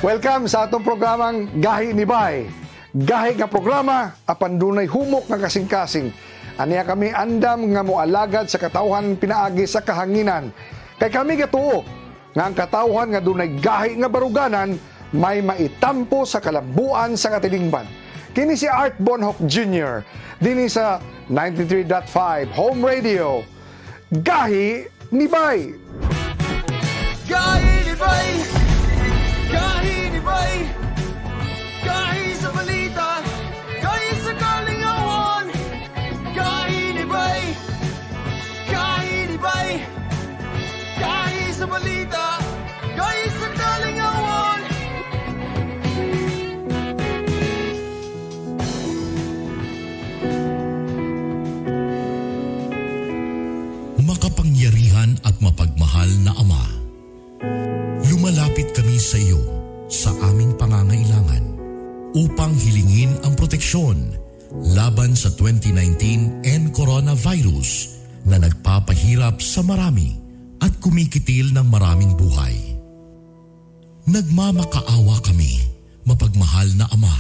Welcome sa atong programang Gahi ni Bay. Gahi nga programa apan dunay humok nga kasing-kasing. Aniya kami andam nga moalagad sa katawhan pinaagi sa kahanginan. Kay kami gatuo nga ang katawhan nga dunay gahi nga baruganan may maitampo sa kalambuan sa katilingban. Kini si Art Bonhoc Jr. Dinhi sa 93.5 Home Radio. Gahi ni Bay. Gahi ni Bay! Gahi ni Bay! Gahi sa balita! Gahi sa kalingawan! Gahi ni Bay! Gahi ni Bay! Gahi sa balita! Gahi sa kalingawan! Makapangyarihan at mapagmahal na Ama, lumalapit kami sa iyo sa aming pangangailangan upang hilingin ang proteksyon laban sa 2019 N coronavirus na nagpapahirap sa marami at kumikitil ng maraming buhay. Nagmamakaawa kami, mapagmahal na Ama.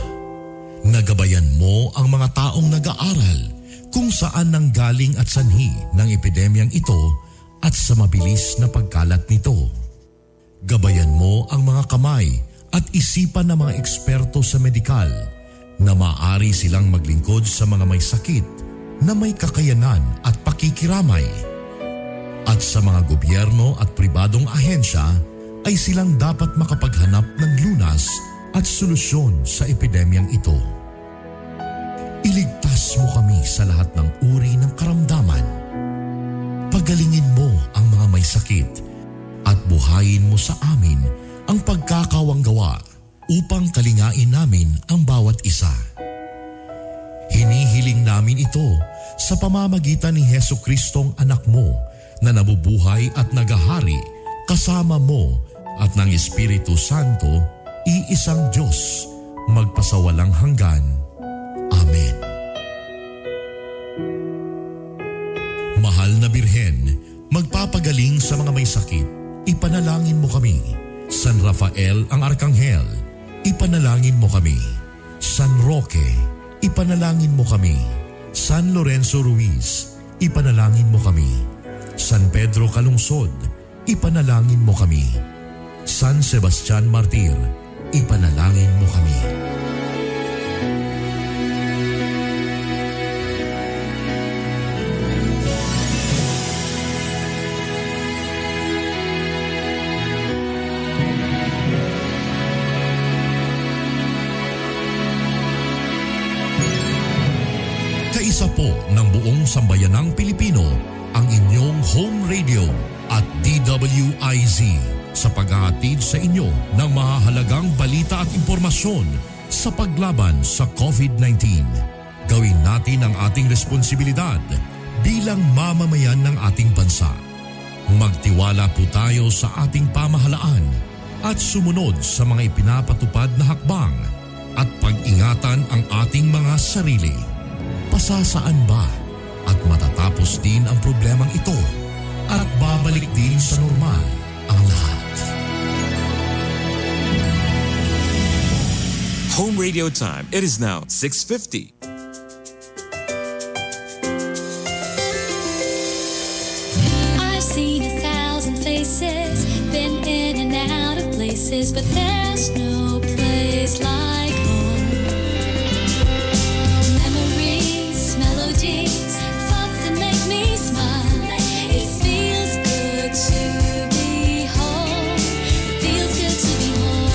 Nagabayan mo ang mga taong nag-aaral kung saan nanggaling at sanhi ng epidemyang ito at sa mabilis na pagkalat nito. Gabayan mo ang mga kamay at isipan ng mga eksperto sa medikal na maaari silang maglingkod sa mga may sakit na may kakayanan at pakikiramay. At sa mga gobyerno at pribadong ahensya ay silang dapat makapaghanap ng lunas at solusyon sa epidemyang ito. Iligtas mo kami sa lahat ng uri ng karamdaman. Pagalingin mo ang mga may sakit at buhayin mo sa amin ang pagkakawanggawa upang kalingain namin ang bawat isa. Hinihiling namin ito sa pamamagitan ni Hesu Kristong anak mo na nabubuhay at nagahari kasama mo at ng Espiritu Santo, iisang Diyos, magpasawalang hanggan. Amen. Mahal na Birhen, magpapagaling sa mga may sakit, ipanalangin mo kami. San Rafael ang Arkanghel, ipanalangin mo kami. San Roque, ipanalangin mo kami. San Lorenzo Ruiz, ipanalangin mo kami. San Pedro Calungsod, ipanalangin mo kami. San Sebastian Martir, ipanalangin mo kami. Kaisa po ng buong sambayanang Pilipino ang inyong home radio at DWIZ sa paghahatid sa inyo ng mahahalagang balita at impormasyon sa paglaban sa COVID-19. Gawin natin ang ating responsibilidad bilang mamamayan ng ating bansa. Magtiwala po tayo sa ating pamahalaan at sumunod sa mga ipinapatupad na hakbang at pag-ingatan ang ating mga sarili. Pasasaan ba at matatapos din ang problemang ito at babalik din sa normal ang lahat. Home radio time. It is now 6:50. I've seen a thousand faces, been in and out of places, but there's no place like home. Memories, melodies, thoughts that make me smile. It feels good to be home. It feels good to be home.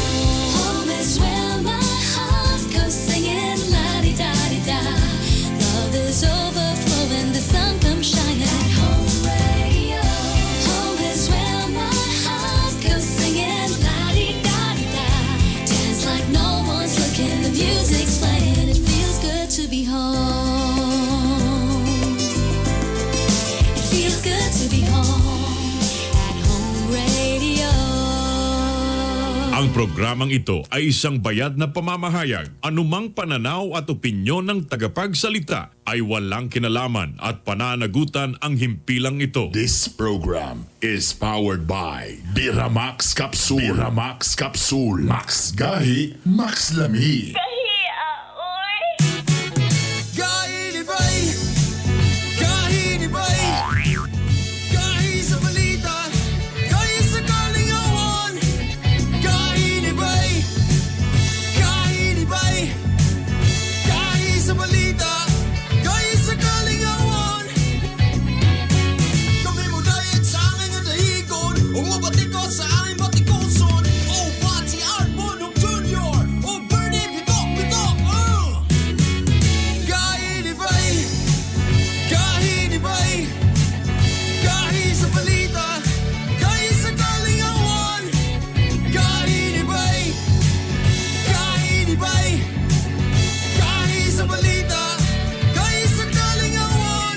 Home is where my heart goes singing la-di-da-di-da. Love is overflowing, the sun comes shining. Home radio. Home is where my heart goes singing la-di-da-di-da. Dancing. Ang programang ito ay isang bayad na pamamahayag. Anumang pananaw at opinyon ng tagapagsalita ay walang kinalaman at pananagutan ang himpilang ito. This program is powered by Biramax Capsule. Biramax Capsule. Max Gahi, Max Lami. Gahinibay, gahinibay, gahi sa balita, gahi sa kalingawan. Gahinibay, gahinibay, gahi sa balita, gahi sa kalingawan. Kami mo dayat sa angin nga dahigon, umubatikot sa aming batikuson. O Pati Art Bonong Jr., O Bernie Bitok Bitok, Gahinibay, gahinibay, gahi sa balita, gahi sa kalingawan. Gahinibay, gahinibay, gahi sa balita, gahi sa kalingawan.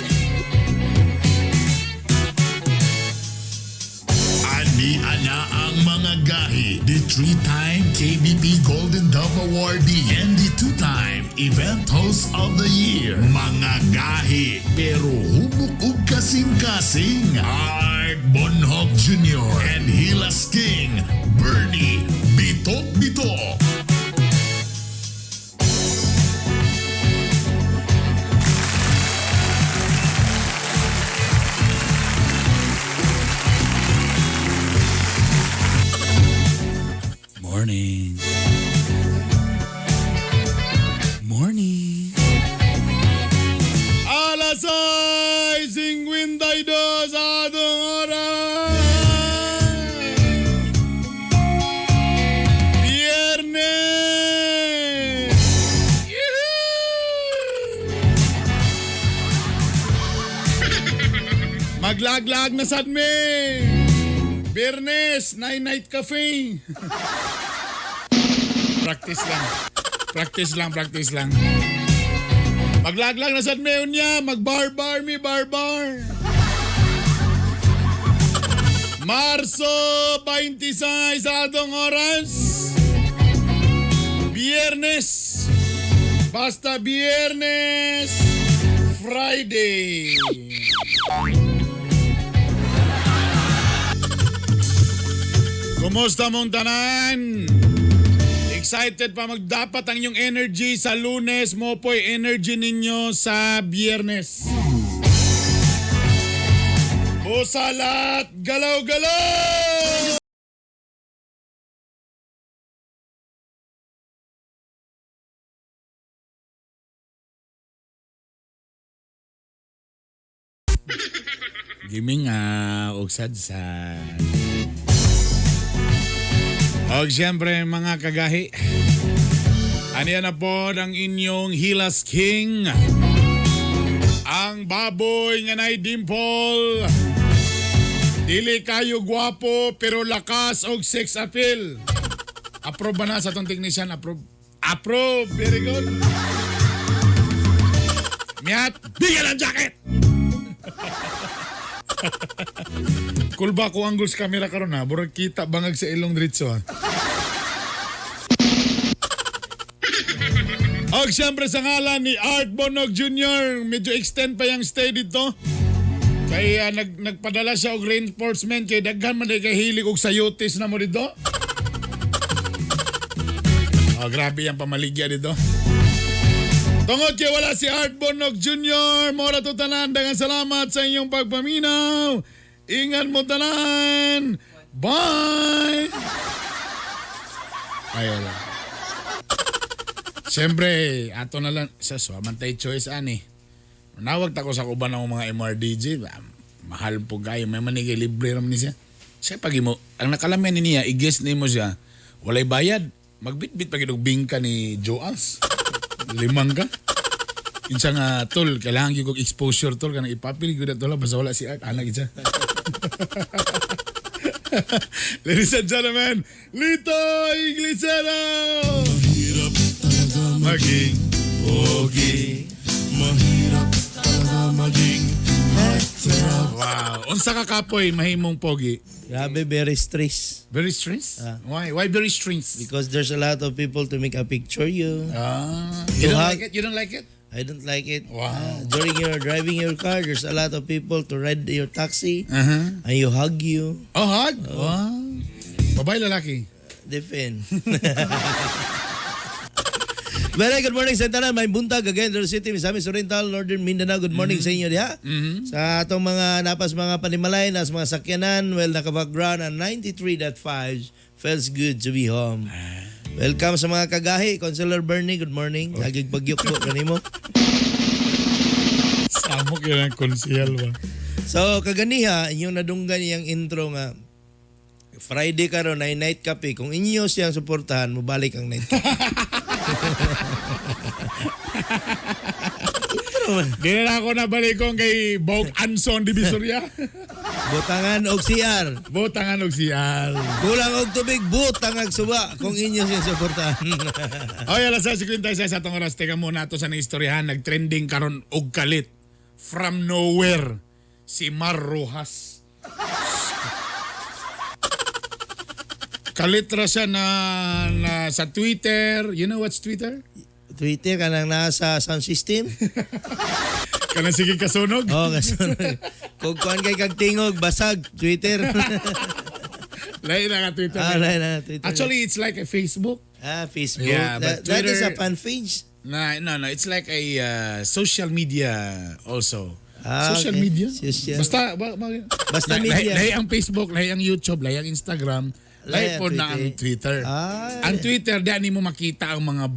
Ani ana ang mga gahi. The three-time KBP Golden Dove Awardee and the two-time Event Host of the Year. Mga gahi pero humok og kasing-kasing. Art Bonhoc Jr. and Hilas King Bernie Bitok Bitok. Morning. Morning. Alas 6:52 sa atong oras. Biyernes! Yuhuu! Maglaglag na sad mi. Biyernes, Nine Night Cafe. Practice lang. Practice lang, practice lang. Maglaglag na sad mi unya, magbar-bar mi bar-bar. Marso 26 sa atong oras. Biyernes. Basta Biyernes. Friday. Kumusta mong tanan? Excited pa magdapat ang inyong energy sa Lunes mo po'y energy ninyo sa Biyernes. Busalat, galaw-galaw! Giminga og sadsad. Og siyempre mga kagahi, aniya na po ang inyong Hilas King, ang baboy nga nay dimple. Dili kayo gwapo pero lakas og sex appeal. Approve ba na sa atong technician? Approve. Approve. Very good. Miat, bigyan ng jacket! Cool ba ko angle sa camera karon ha? Murag kita bangag sa ilong diretso ha. Og siyempre sa ngalan ni Art Bonog Jr., medyo extend pa yung stay dito. Kaya nagpadala siya og reinforcement kay daghan man kay hilig og sayotes na mo dito. Oh, grabe yung pamaligya dito. Tungod kay wala si Art Bonog Jr., mora to tanan, daghang salamat sa inyong pagpaminaw. Ingat mo tanan. Bye! Ayaw lang. Siyempre, ato na lang. Sa so, man tay choice ani. Nawag ta ko sa kuban ng mga MRDG. Ba, mahal po kayo. May manigay libre raman ni siya. Siya pag imo, ang nakalamian ni niya, i-guess nimo siya, walay bayad. Magbitbit pag og bingka ni Joas. Limang ka. Insa nga tol, kailangan gyud kog exposure tol kanang ipapil gyud na tol basta wala si Art anak isa. Ladies and gentlemen, Lito Iglisero! Mahirap talaga Maging pogi. Mahirap talaga maging heartthrob. Wow. Unsa ka kapoy mahimong pogi? Grabe, very stress. Very stressed? Why? Why very stressed? Because there's a lot of people to make a picture you. Ah, you To don't hug. like it? You don't like it? I don't like it. Wow. During your driving your car, there's a lot of people to ride your taxi and you hug you. Oh, hug? Wow. Babae, lalaki? Depend. Very good morning sa tanan. May buntag again, Doro City, Misamis Oriental, Northern Mindanao. Good morning sa inyo diha. Sa atong mga napas mga panimalay, nas mga sakyanan, well, naka-background ang 93.5. Feels good to be home. Welcome sa mga kagahi. Councilor Bernie, good morning. Laging bagyok po kanimo. Samok yun ang konsehal ba? So kaganiha inyong nadunggan iyang intro nga Friday karon ay night cafe. Kung inyo siyang suportahan, mobalik ang night cafe. Intro man. Di na ako nabalikong kay Bok Anson Divisoria. Butangan og CR. Botangan og CR. Kulang og tubig, butang og suba kung inyo siyang suportahan. Oy, alas 6:56 sa atong oras. Teka muna ato sa naistoryahan. Nag-trending karon og kalit. From nowhere, si Mar Rojas. Kalit ra siya na sa Twitter. You know what's Twitter? Twitter kanang nasa sound system. Kanang sige kasunog. Oh, kasunod. Kung kuan kay kag tingog, basag Twitter. Lahi na ka Twitter. Ah, lahi na Twitter. Actually, it's like a Facebook. Ah, Facebook. Yeah, but That is a Twitter- fan page. Na, no, it's like a social media also. Ah, Social okay. media? Social. Basta, Basta media. Lahi ang Facebook, lahi ang YouTube, lahi ang Instagram, lahi Lahi ang po na ang Twitter. Ah. Ang Twitter, diyan mo makita ang mga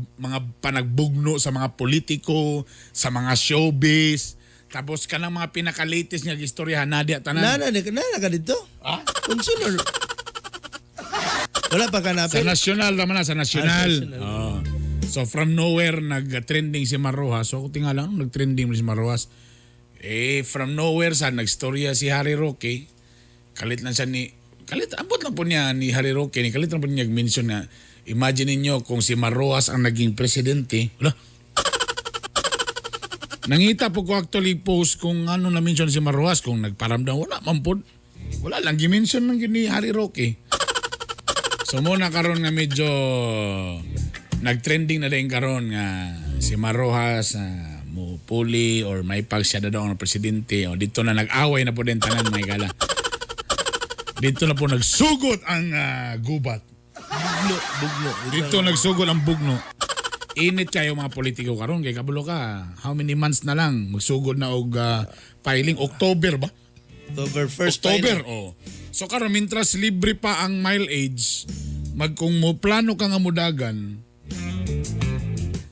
panagbugno sa mga politiko, sa mga showbiz, tapos kanang mga pinaka-latest nga istorya na diya tanan. Nana, nana ka dito? Ah? Consular. Wala pa Sa kanapin. national naman na, sa national. Ah, national. Oo. So from nowhere nag-trending si Mar Rojas. So ako tingala lang nag-trending si Mar Rojas. Eh from nowhere sa nagstorya si Harry Roque. Kalit lang siya ni kalit ambot lang po niya ni Harry Roque ni kalit lang po niya mention na imagine ninyo kung si Mar Rojas ang naging presidente. Wala. Nangita po ko actually post kung ano na mention si Mar Rojas kung nagparamdam wala man po. Wala lang gi-mention lang yun ni Harry Roque. So muna karon nga medyo nagtrending na din karon nga si Mar Rojas mo puli or may pag siya na daw ang presidente o dito na nag-away na po din tanan mga gala. Dito na po nagsugot ang gubat. Bugno, bugno. Dito nagsugod ang bugno. Init kayo mga politiko karon kay kabulo ka. How many months na lang magsugod na og filing October ba? October 1st. October, oh. So karon mintras libre pa ang mileage, mag kung mo plano ka nga mudagan,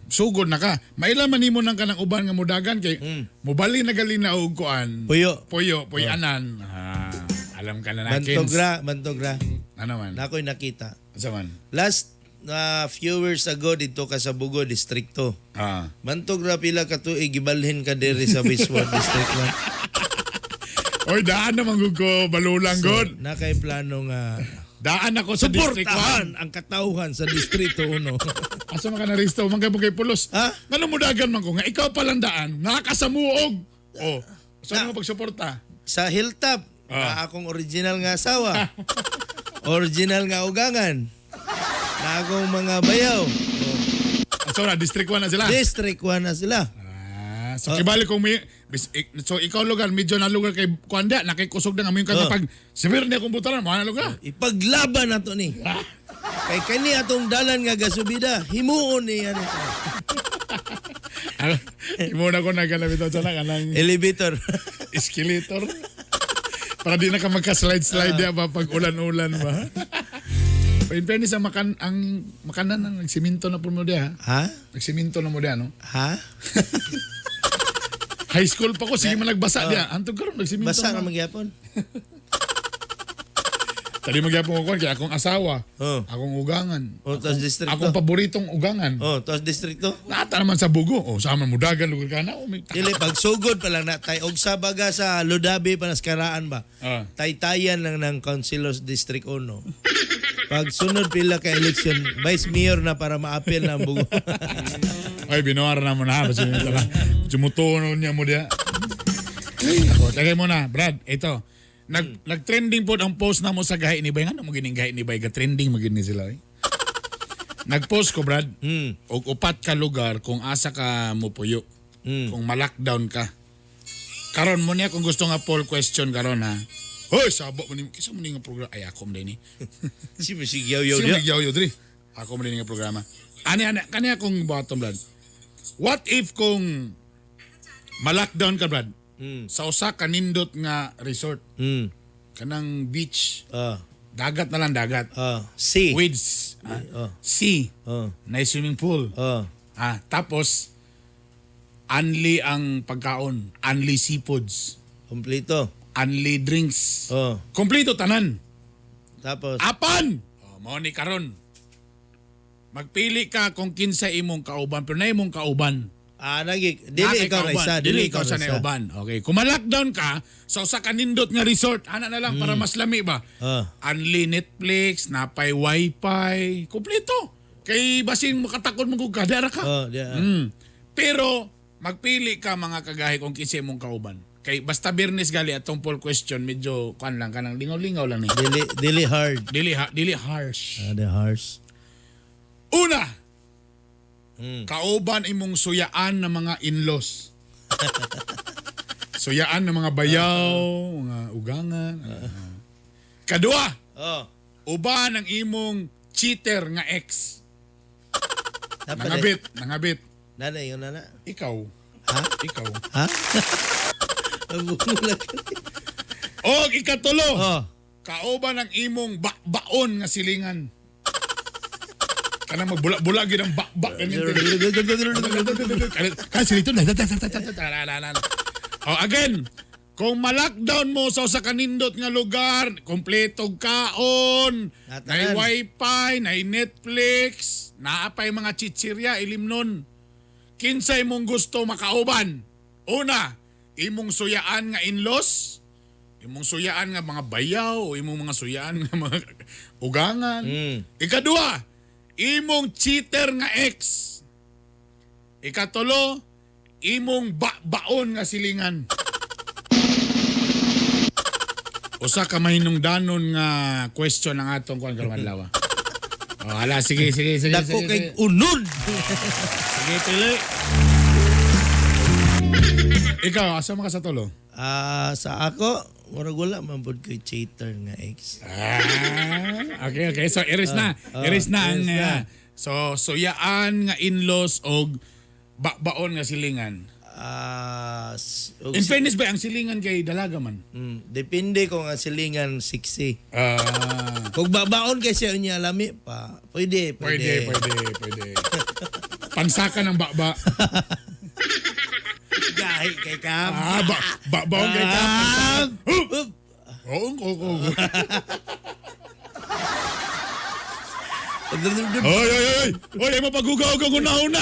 sugod na ka. Maila man nimo nang kanang uban nga mudagan kay mobali na gali na og kuan. Puyo. Puyo, puyanan. Ah, alam ka na na, Kins. Bantogra, bantogra. Ano man? Nako'y nakita. Asa man? Last na few years ago dito ka sa Bugo distrikto. Ah. Bantogra pila ka tuig gibalhin ka diri sa Westwood District 1. Oy, daan naman gud ko balulang gud. Nakay plano nga Daan ako sa District 1. suportahan ang katawhan sa Distrito 1. Asa man ka na Risto? Man kay kay pulos. Ha? Ngano mudagan man ko nga ikaw palang daan, nakakasamuog. Oh. Saan mo pagsuporta? Sa Hilltop, na akong original nga asawa. Original nga ugangan. Na akong mga bayaw. So na District 1 na sila. District 1 na sila. Ah, so kibali kung may so ikaw lugar medyo na lugar kay kuanda nakikusog na ngayon ka Oh. kapag severe niya kung butaran mo na lugar. Ipaglaban nato ni. Kay kani atong dalan nga gasubida, himuon ni ano. Imo na ko nagalabit sa lang anang Elevator. escalator. Para di na ka magka-slide-slide ya ba pag ulan-ulan ba. But in fairness, ang makanan ang nagsiminto na po mo diha. Ha? Nagsiminto na mo diha, no? Ha? High school pa ko, sige man nagbasa diha. Antog karon nagsiminto Basa na. ra magyapon. Tali magyapon ko kay akong asawa, Oh. akong ugangan. Oh, tas distrikto. Akong paboritong ugangan. Oh, tos distrikto. Nata naman sa Bugo. Oh, sama mo dagan lugar ka na. Oh, may Dili pagsugod pa lang na tay og sa baga sa Ludabi panaskaraan ba. Ah. Taytayan lang ng Councilors District 1. Pag sunod pila ka election, vice mayor na para maapil na ang Bugo. Ay, binuara na mo na. Basta yun talaga. Sumutuno niya mo diya. Ay, ako. Tagay mo na, Brad. Ito. Nag-trending po ang post na mo sa gahi ni Bay. Ngano mo gining gahi ni Bay? Ga-trending mo gini sila. Eh. Nag-post ko, Brad. Og upat ka lugar kung asa ka mupuyo. Kung ma-lockdown ka. Karon mo niya kung gusto nga poll question karon ha. Hoy, sabo mo ni kisa mo ni nga programa. Ay, ako mo ni. Si Sigyaw yaw Sino niya. nagyaw diri? Ako mo ni nga programa. Ani ani kani akong bottom, Brad. What if kung ma-lockdown ka, Brad? Sa usa ka nindot nga resort, kanang beach, dagat na lang dagat. C. With sea, na swimming pool. Tapos only ang pagkaon, only seafoods, Kompleto. only drinks. Kompleto tanan. Tapos Apan! Oh, mao ni karon. Magpili ka kung kinsa imong kauban, pero na imong kauban. Nagi dili Na kay ikaw na kauban. isa, Dili ikaw sa nauban. Okay. Kung ma-lockdown ka, sa usa ka nindot nga resort, ana na lang para mas lami ba? Only Netflix, napay wifi, kompleto. Kay basin makatakod mo kung kadara ka. Oh, di. Pero magpili ka mga kagahi kung kinsa imong kauban. Kay basta Biyernes gali atong poll question medyo kuan lang kanang lingaw-lingaw lang ni. Dili dili hard. Dili ha, dili harsh. The harsh. Una, kauban imong suyaan ng mga in-laws. Suyaan ng mga bayaw, mga ugangan. Kadua, uban ang imong cheater nga ex. Dapat Nangabit, nangabit. Nana yun nana. Ikaw. Ha? Ikaw. Ha? Mabulag. Og ikatulo, kauban ang imong baon nga silingan. Kanang magbula-bula gid ang bakbak ganyan. Kan silito. Oh, again, kung ma-lockdown mo sa usa ka nindot nga lugar, kompleto kaon, nay Natanan. wifi, nay Netflix, naa pay mga chichirya ilimnon. Kinsay mong gusto makauban? Una, imong suyaan nga in-laws, imong suyaan nga mga bayaw, o imong mga suyaan nga mga ugangan. Ikadua, imong cheater nga ex. Ikatulo, imong baon nga silingan. Usa ka mahinungdanon nga question ang atong kuan karong adlaw. Oh, ala sige sige sige. Dako sige, kay sige. unod. Sige, pili. Ikaw, asa man ka sa tulo? Sa ako, murag wala man pud koy cheater nga ex. Okay. So, iris na. Iris na ang... Iris na. So, suyaan nga in-laws og baon nga silingan. In fairness ba, ang silingan kay dalaga man? Depende kung ang silingan sexy. Kung babaon kay siya unya lami pa, pwede, Pwede, pwede. pwede, pwede. Pansakan ng baba. Gahi kay Kam. Babaon kay Kam. Ah, Hup! Oo, oo, oo. Oy, oy, oy! Oy, ay mapagugaw-gaw kung nauna!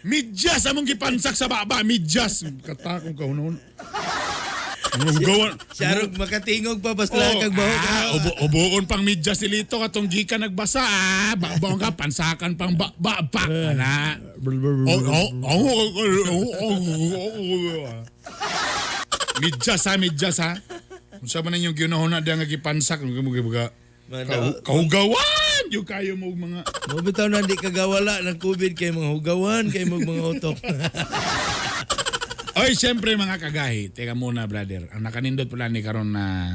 Midyas among gipansak sa baba, midyas. Katakong ka una. Hugawan. Siya arog makatingog pa basta kag baho ka. Ubuon pang midyas ni Lito katong gikan nagbasa. Babaon ka pansakan pang ba ba pa. Ana. Oh, oh, oh, oh, oh, oh. Midyas ha, midyas ha. Unsa man inyong ginahuna diha nga gipansak mga kahugawan yung kayo mo mga Mo bitaw na di kagawala ng COVID kay mga hugawan kay mo mga utok. Oy, siyempre mga kagahi, teka muna brother. Ang nakanindot pala ni karon na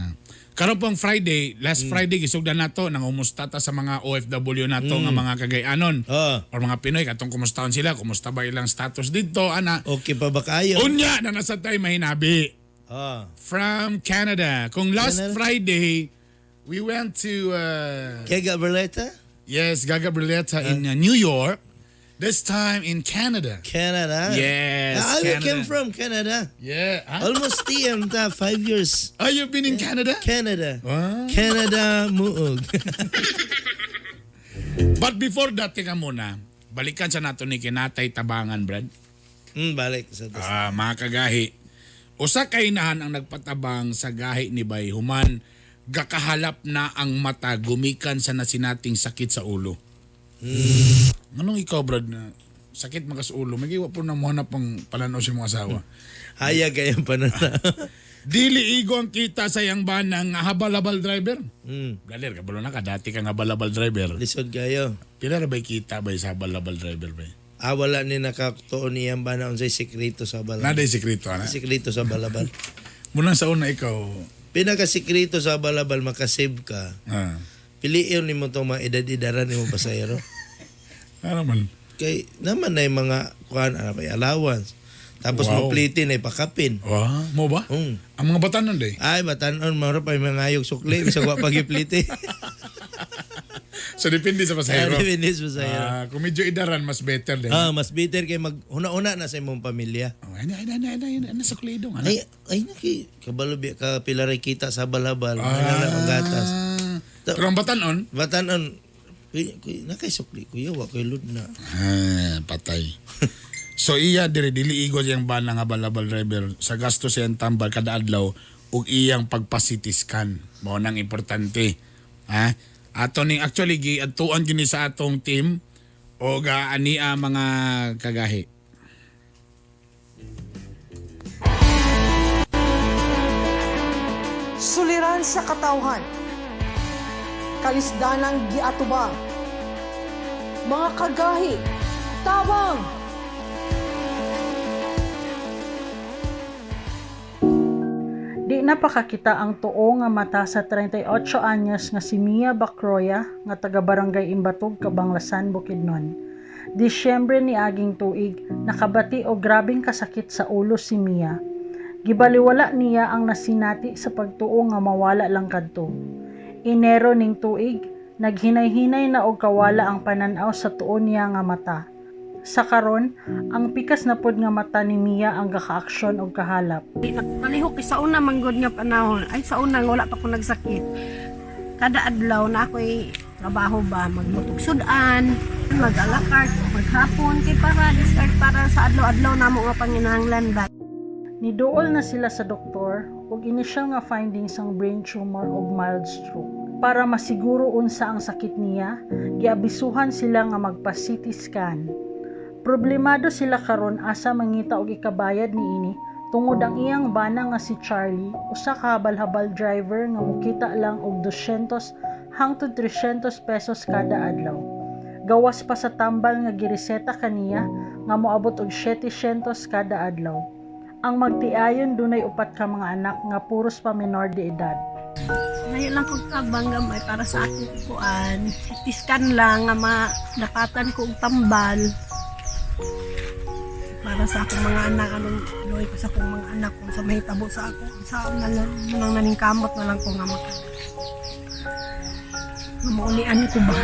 karon pong Friday, last Friday gisugdan nato nang umusta ta sa mga OFW nato nga mga kagayanon or mga Pinoy katong kumustahon sila, kumusta ba ilang status didto ana. Okay pa ba kayo? Unya na nasa tay mahinabi. From Canada. Kung last Canada? Friday we went to Gaga Berleta? Yes, Gaga Berleta in New York. This time in Canada. Canada? Yes, I Canada. came from Canada. Yeah. Huh? Almost TM ta, 5 years. Oh, you've been in Canada? Canada. Wow. Canada muog. But before that, teka muna. Balikan sa nato ni Kinatay Tabangan, Brad. Balik sa tas. Mga kagahi. Usa ka inahan ang nagpatabang sa gahi ni Bay Human, gakahalap na ang mata gumikan sa nasinating sakit sa ulo. Anong ikaw, Brad, na sakit maka sa ulo? May giwa po na muhanap ang palanaw sa mga asawa. Hayag kayong pananaw. Dili igo ang kita sa iyang banang nga habal-habal driver. Brother, kabalo na ka dati ka nga habal-habal driver. Lisod kayo. Pila ra ba'y kita ba sa habal-habal driver ba? Ah, wala ni nakaktuon niyang bana unsay sekreto sa balabal. Naday sekreto ana. Sekreto sa balabal. Muna sa una ikaw. Pinakasekreto sa balabal makasave ka. Piliin nimo tong mga edad-edaran nimo pasahero. Ano man? Kay naman na yung mga kuan ano pa allowance. Tapos mopliti na ipakapin. Wow, mo ba? Ang mga batanon day. Ay, batanon maro pa yung mga ayog sukli bisag wa pagipliti. So depende sa pasahero. Ah, depende sa pasahero. Ah, kung medyo idaran mas better din. Ah, mas bitter kay mag una-una na sa imong pamilya. Oh, ay ay ay ay ay nasa kulidong ano. Ay, ay naki kabalo biya ka pila ray kita sa balabal, ah. Na ang gatas. Pero ang batanon, Batanon, kuy, kuy, nakay sukli kuya wa koy lud na. Ah, patay. So iya diri dili igo iyang bana nga balabal driver sa gasto sa iyang tambal kada adlaw ug iyang pagpa-CT scan. Mao nang importante. Ha? Ato ning actually giadtuan gyud ni sa atong team og ania mga kagahi. Suliran sa katawhan. Kalisdanang giatubang. Mga kagahi, tabang! Di na pakakita ang tuo nga mata sa 38 anyos nga si Mia Bacroya nga taga Barangay Imbatog, Kabanglasan, Bukidnon. Disyembre ni aging tuig, nakabati og grabeng kasakit sa ulo si Mia. Gibaliwala niya ang nasinati sa pagtuo nga mawala lang kadto. Enero ning tuig, naghinay-hinay na og kawala ang pananaw sa tuo niya nga mata. Sa karon, ang pikas na pod nga mata ni Mia ang gakaaksyon og kahalap. Palihok sa una manggod nga panahon, ay sa una nga wala pa ko nagsakit. Kada adlaw na ako'y trabaho ba, maglutog sudan, mag-alakart, maghapon, kay para discard para sa adlaw-adlaw namo nga panginahanglan ba. Niduol na sila sa doktor ug inisyal nga findings ang brain tumor ug mild stroke. Para masiguro unsa ang sakit niya, giabisuhan sila nga magpa-CT scan. Problemado sila karon asa mangita og ikabayad niini tungod ang iyang bana nga si Charlie, usa ka habal-habal driver nga mokita lang og 200 hangtod 300 pesos kada adlaw. Gawas pa sa tambal nga gireseta kaniya nga moabot og 700 kada adlaw. Ang magtiayon dunay upat ka mga anak nga puros pa minor de edad. Ngayon lang kong tabang gamay para sa akong kuan. CT scan lang nga madapatan ko og tambal para sa akong mga anak anong doy ko sa akong mga anak kung sa mahitabo sa ako sa na lang nang naningkamot na lang ko nga maka nga maulian ko ba.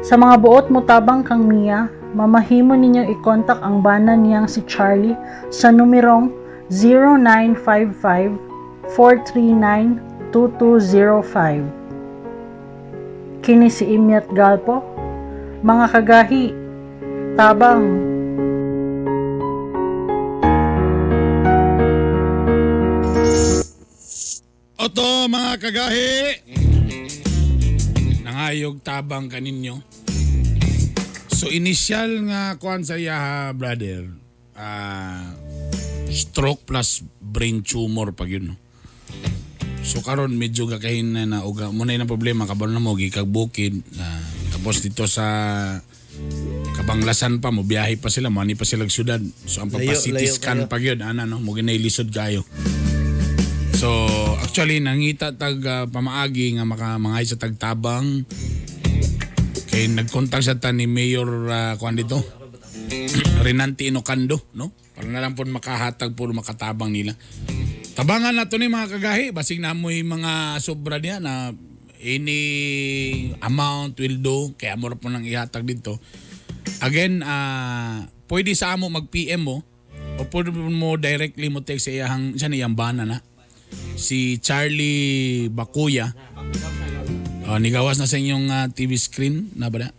Sa mga buot motabang kang Mia, mamahimo ninyong i-contact ang bana niyang si Charlie sa numerong 0955-439-2205. Kini si Imyat Galpo. Mga kagahi, tabang! Oto mga kagahi. Nangayog tabang kaninyo. So initial nga kuan sa iya brother, stroke plus brain tumor pag yun. No? So karon medyo gakahin na na uga mo na ang problema kabalo na mo gikag bukid na tapos dito sa Kabanglasan pa mo biyahe pa sila mo ani pa sila syudad. So ang Layo, pagpa-CT layo scan kayo. pag yun ana no mo ginay lisod kayo. So actually nangita tag pamaagi nga maka mangay sa tagtabang kay nagkontak sa ta ni Mayor kuan dito Renante Inocando no para na lang po makahatag po makatabang nila. Tabangan na to ni mga kagahi basig na mo'y mga sobra niya na any amount will do kaya mo ra po nang ihatag dito. Again, pwede sa amo mag-PM mo o pwede mo directly mo text sa iyang siya na iyang bana na si Charlie Bakuya. Nigawas na sa inyong TV screen na ba na?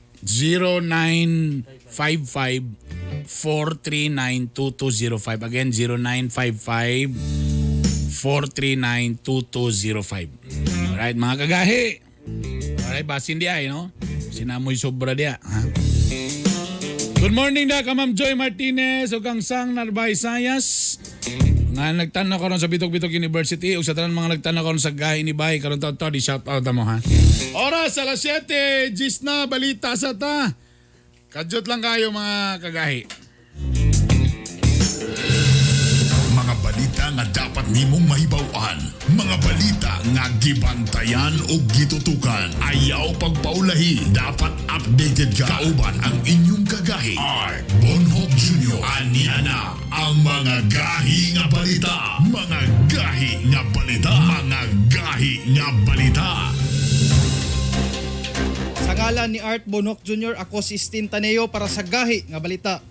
0955-439-2205. Again, 0955-439-2205. Alright, mga kagahi. Alright, basin di ay, no? Sinamoy sobra diya. Ha? Good morning da ka Ma'am Joy Martinez ug kang Sang Narvaez Sayas. Nga nagtanaw karon sa Bitok-Bitok University ug sa tanan mga nagtanaw karon sa Gahi ni Bay karon taon to di shout out mo ha. Oras alas 7, gis na balita sa ta. Kadyot lang kayo mga kagahi. Mga balita nga dapat nimong mahibaw-an. Mga balita nga gibantayan o gitutukan. Ayaw pagpaulahi. Dapat updated ka. Kauban ang inyong kagahi. Art Bonhoc Jr. Ania na ang mga gahi nga balita. Mga gahi nga balita. Mga gahi nga balita. Sa ngalan ni Art Bonhoc Jr., ako si Stin Taneo para sa Gahi nga Balita.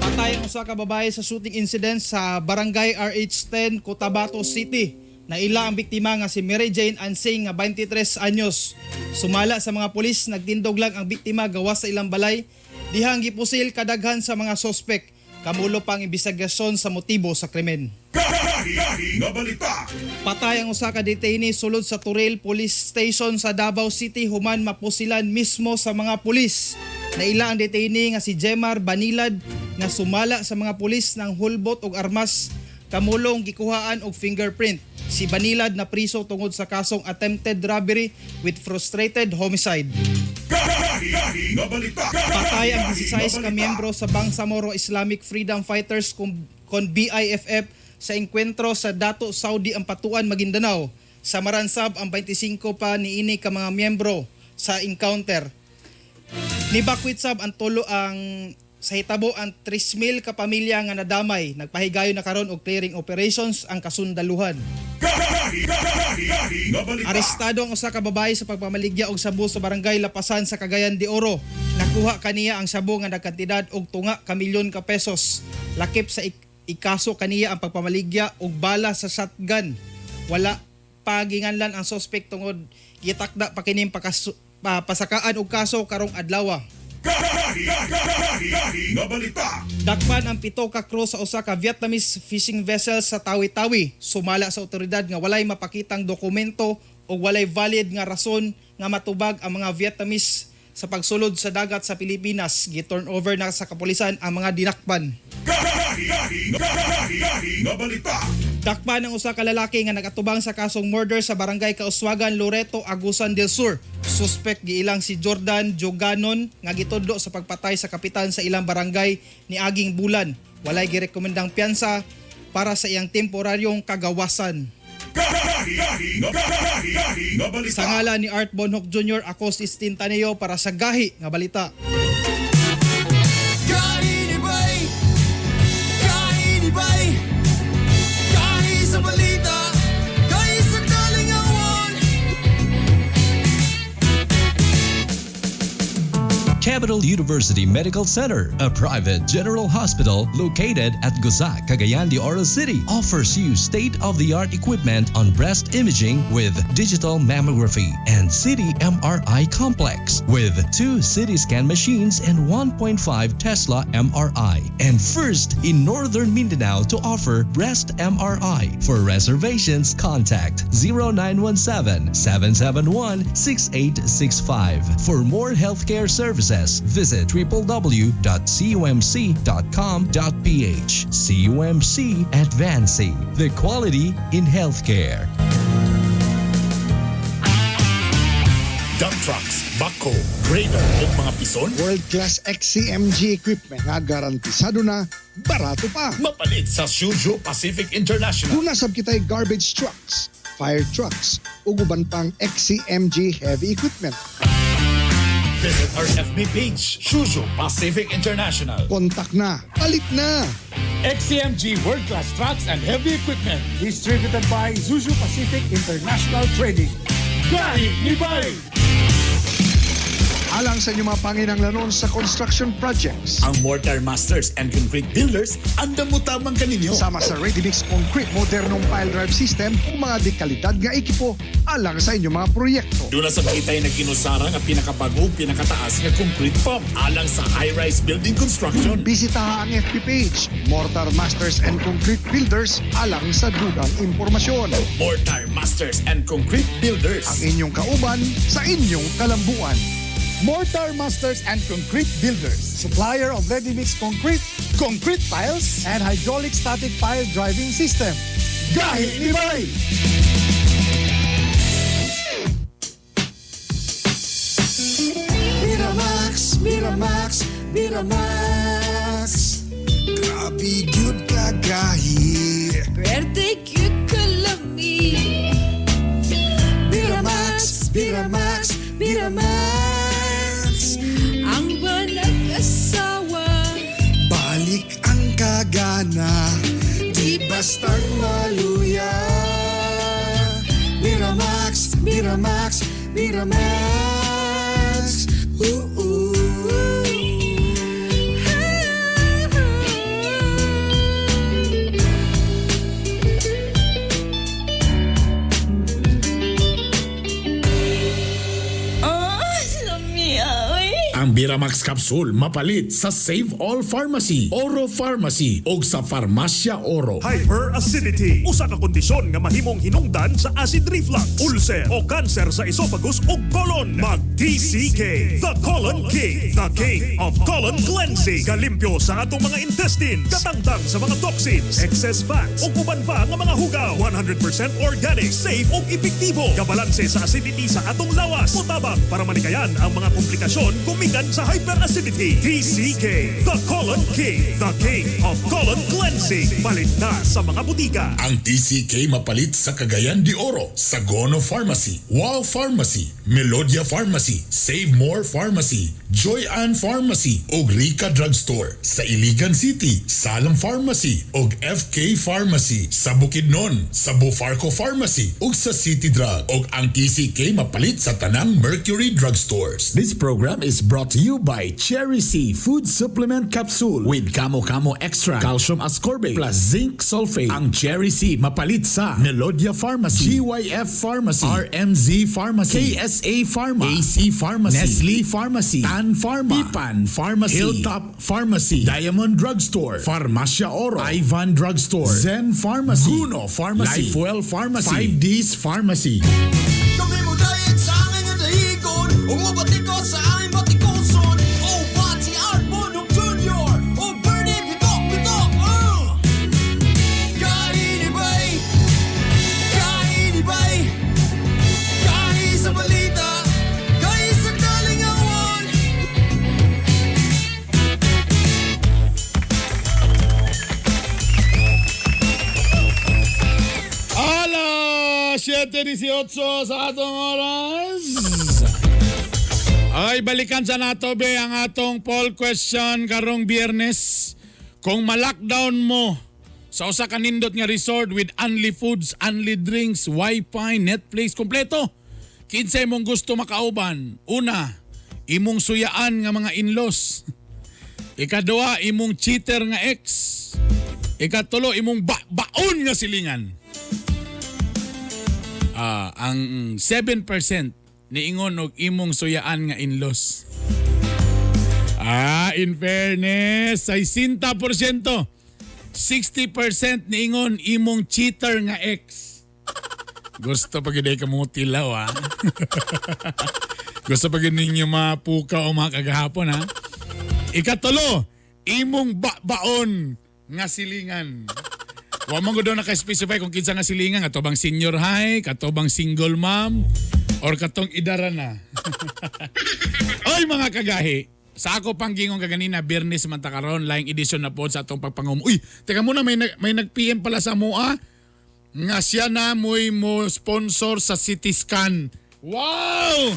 Patay ang usa ka babae sa shooting incident sa Barangay RH10, Cotabato City. Naila ang biktima nga si Mary Jane Ansing nga 23 anyos. Sumala sa mga pulis, nagtindog lang ang biktima gawas sa ilang balay. Dihang gipusil kadaghan sa mga sospek. Kamulo pa ang imbestigasyon sa motibo sa krimen. Patay ang usa ka detainee sulod sa Turil Police Station sa Davao City human mapusilan mismo sa mga pulis. Naila ang detainee nga si Jemar Banilad nga sumala sa mga pulis ng hulbot og armas kamulong gikuhaan og fingerprint. Si Banilad na priso tungod sa kasong attempted robbery with frustrated homicide. Patay ang 16 ka miyembro sa Bangsamoro Islamic Freedom Fighters kon BIFF sa engkwentro sa Dato Saudi Ampatuan, Maguindanao. Sa Maransab ang 25 pa niini ka mga miyembro sa encounter. Nibakwit sab ang tulo ang sa hitabo ang 3,000 ka pamilya nga nadamay. Nagpahigayon na karon og clearing operations ang kasundaluhan. Arestado ang usa ka babae sa pagpamaligya og sabu sa barangay Lapasan sa Cagayan de Oro. Nakuha kaniya ang sabu nga nagkantidad og tunga ka milyon ka pesos. Lakip sa ikaso kaniya ang pagpamaligya og bala sa shotgun. Wala pa ginganlan ang suspect tungod gitakda pa kining pasakaan og kaso karong adlaw. Dakpan ang 7 ka crew sa usa ka Vietnamese fishing vessel sa Tawi-Tawi. Sumala sa otoridad nga walay mapakitang dokumento o walay valid nga rason nga matubag ang mga Vietnamese sa pagsulod sa dagat sa Pilipinas. Gi-turn over na sa kapulisan ang mga dinakpan. Dakpan ang usa ka lalaki nga nagatubang sa kasong murder sa barangay Kauswagan, Loreto, Agusan del Sur. Suspect giilang si Jordan Joganon nga gitudlo sa pagpatay sa kapitan sa ilang barangay ni aging bulan. Walay girekomendang piyansa para sa iyang temporaryong kagawasan. Sa ngalan ni Art Bonhoc Jr., ako si Stin Taneo para sa Gahi nga Balita. Gahi ni Bay, Gahi ni Bay, Gahi sa balita, Gahi sa kalingawan. Capital University Medical Center, a private general hospital located at Gusa, Cagayan de Oro City, offers you state-of-the-art equipment on breast imaging with digital mammography and CT MRI complex with 2 CT scan machines and 1.5 Tesla MRI. And first in Northern Mindanao to offer breast MRI. For reservations, contact 0917-771-6865. For more healthcare services, visit www.cumc.com.ph. CUMC Advancing the quality in healthcare. Dump trucks, backhoe, grader o mga pison. World-class XCMG equipment nga garantisado na, barato pa. Mapalit sa Suzhou Pacific International. Duna sab kitay garbage trucks, fire trucks, ug uban pang XCMG heavy equipment. Visit our FB page, Suzhou Pacific International. Kontak na, palit na! XCMG World Class Trucks and Heavy Equipment. Distributed by Zuzu Pacific International Trading. Gahi ni Bay! Alang sa inyong mga panginanglanon sa construction projects. Ang Mortar Masters and Concrete Builders, andam mo tamang kaninyo. Sama sa Ready Mix Concrete, modernong pile drive system ug mga dekalidad nga ekipo alang sa inyong mga proyekto. Doon na sa kita'y nagkinusara nga pinakabago, pinakataas nga concrete pump alang sa high-rise building construction. Bisitaha ang FB page, Mortar Masters and Concrete Builders alang sa dugang impormasyon. Mortar Masters and Concrete Builders. Ang inyong kauban sa inyong kalambuan. Mortar Masters and Concrete Builders. Supplier of ready-mix concrete, concrete tiles, and hydraulic static pile driving system. Gahi ni Bay! Miramax, Miramax, Miramax. Grabe gyud kagahi. Pwerte cute kalami. Miramax, Miramax, Miramax. Ang nag-asawa. Balik ang kagana, di bastang maluya. Miramax, Miramax, Miramax. Ooh, ooh. Oh, lamia, oy. Ang Biramax Capsule mapalit sa Save All Pharmacy, Oro Pharmacy o sa Farmasya Oro. Hyperacidity, usa ka kondisyon nga mahimong hinungdan sa acid reflux, ulcer o cancer sa esophagus ug colon. Mag TCK, the Colon King, the king of colon cleansing. Kalimpyo sa atong mga intestines, katangtang sa mga toxins, excess fats ug uban pa nga mga hugaw. 100% organic, safe ug epektibo. Kabalanse sa acidity sa atong lawas. Mutabang para malikayan ang mga komplikasyon gumikan sa hyperacidity. TCK, the Colon King, the king of colon cleansing. Palit na sa mga butika. Ang TCK mapalit sa Cagayan de Oro, Sagono Pharmacy, Wow Pharmacy, Melodia Pharmacy, Save More Pharmacy, Joy Ann Pharmacy ug Rica Drugstore. Sa Iligan City, Salam Pharmacy ug FK Pharmacy. Sa Bukidnon, sa Bufarco Pharmacy ug sa City Drug. Ug ang TCK mapalit sa tanang Mercury Drugstores. This program is brought to you by Cherry C Food Supplement Capsule with Camo Camo Extra, Calcium Ascorbate plus Zinc Sulfate. Ang Cherry C mapalit sa Melodia Pharmacy, GYF Pharmacy, RMZ Pharmacy, KSA Pharma, AC Pharmacy, Nestle Pharmacy, Tan Pharma, Pipan Pharmacy, Hilltop Pharmacy, Diamond Drugstore, Farmacia Oro, Ivan Drugstore, Zen Pharmacy, Guno Pharmacy, Lifewell Pharmacy, 5Ds Pharmacy. Kami mo dayeg sa angay nga dahigon ug mobatiko sa aming batikuson. Oh, Bati Art Bonong Jr. Oh, Bernie Bitok Bitok. Gahi ni Bay, gahi ni Bay, gahi sa balita, gahi sa kalingawan. Alas 7:18 sa atong oras. Ay, balikan sa nato be ang atong poll question karong Biyernes. Kung ma-lockdown mo sa usa ka nindot nga resort with only foods, only drinks, wifi, Netflix, kompleto. Kinsa imong gusto makauban? Una, imong suyaan nga mga in-laws. Ikaduha, imong cheater nga ex. Ikatulo, imong baon nga silingan. Ang 7% niingon og imong suyaan nga in-laws. In fairness, ay 60%. 60% niingon imong cheater nga ex. Gusto pa gyud ka mo tilaw ha. Gusto pa gyud ninyo mapuka o mga kagahapon ha. Ikatulo, imong baon nga silingan. Wa man gud naka-specify kung kinsa nga silingan, kato bang senior high, kato bang single mom, or katong idara na. Oy mga kagahi, sa ako pang gingon kaganina, Biyernes man ta karon, laing edisyon na po sa atong pagpangum. Uy, teka muna, may nag-PM pala sa mua nga siya na mo'y mo sponsor sa CT scan. Wow!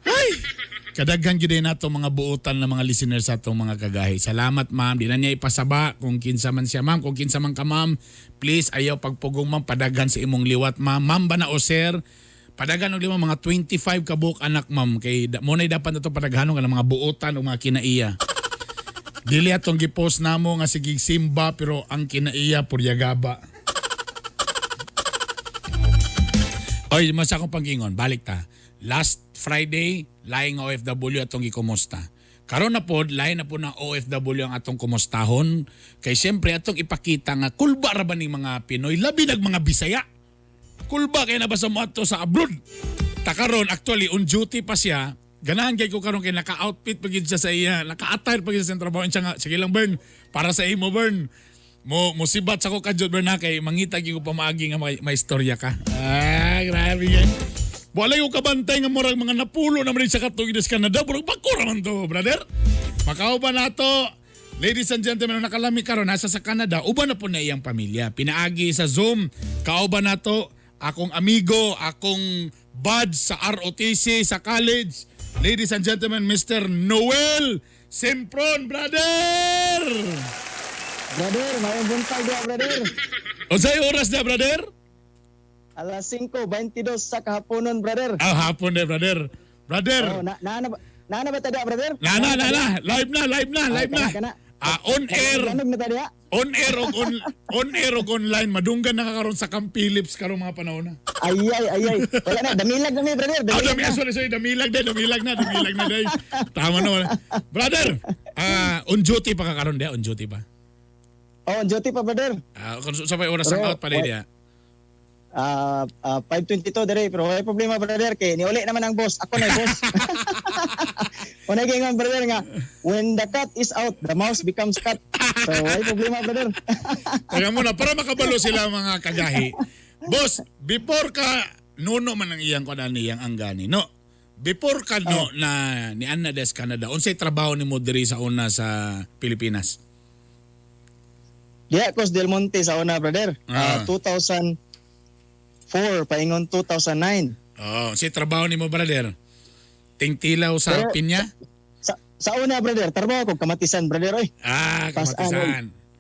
Ay! Kadaghan gyud nato mga buotan ng mga listeners sa atong mga kagahi. Salamat ma'am. Di na niya ipasaba kung kinsa man siya ma'am, kung kinsa man ka ma'am. Please ayaw pagpugong ma'am, padaghan sa imong liwat ma'am. Ma'am ba na o sir? Padaghan og lima mga 25 ka buok anak ma'am kay mo nay dapat nato padaghanon ka ng mga buotan o mga kinaiya. Dili atong gipost namo nga sige simba pero ang kinaiya puryagaba. Oy, mas akong panggingon, balik ta. Last Friday, laing OFW atong gikumusta. Karon na pod, lain na po ng OFW ang atong kumustahon. Kay siyempre atong ipakita nga kulba ra ba ning mga Pinoy, labi nag mga Bisaya. Kulba kay na ba sa mo ato sa abroad. Ta karon actually on duty pa siya. Ganahan kay ko karon kay naka-outfit pa gid siya sa iya, naka-attire pa gid siya sa trabaho siya nga sige lang, Bern, para sa imo, Bern. Mo musibat sa ko kadyot, Bern, ha, kay mangita gyud ko pamaagi nga may istorya ka. Ah, grabe yan. Wala yung kabantay nga murag mga napulo na man sa katuig sa Canada. Murag bako ra man to, brother. Makauban nato. Ladies and gentlemen, nakalami karon nasa sa Canada, uban na po na iyang pamilya. Pinaagi sa Zoom, kauban nato akong amigo, akong bud sa ROTC sa college. Ladies and gentlemen, Mr. Noel Sempron, brother! Brother, mayong buntag diha, brother. Unsay oras na, brother? Alas 5:22 sa kahaponon, brother. Ah, hapon na, brother. Brother. Oh, na na na, na, na ba tada, brother? Na na na na, live na, live na, live na. Kana, Ah, on air. Lanog na tada. On air og on, on air og online, madunggan na ka karon sa Camp Phillips karong mga panahon na. Ay ay ay ay. Wala na, damilag na mi, brother. Ah, Damilag dami, na. sorry, sorry, damilag na, damilag na, damilag na, day. Tama na, wala. Brother, ah, on duty pa ka karon dia, on duty pa. Oh, on duty pa, brother. Ah, kung sa may oras ang Pero, out pa dia. Ah, 5:22 dire, pero wala problema, brother, kay niuli naman ang boss. Ako na yung boss. Unay kay nga, brother, nga when the cat is out, the mouse becomes cat. So wala problema, brother. Kaya muna, para makabalo sila mga kagahi. Boss, before ka, nuno man ang iyang kuan niyang anggani, no? Before ka no na ni Anna des Canada, unsay trabaho nimo diri sa una sa Pilipinas? Diya ko sa Del Monte sa una, brother. 2004 paingon 2009. Oh, unsay trabaho nimo, brother? Tingtilaw sa Pero- pinya? Sa una, brother, trabaho ko kamatisan, brother, oy. Ah, Pas-an, oy.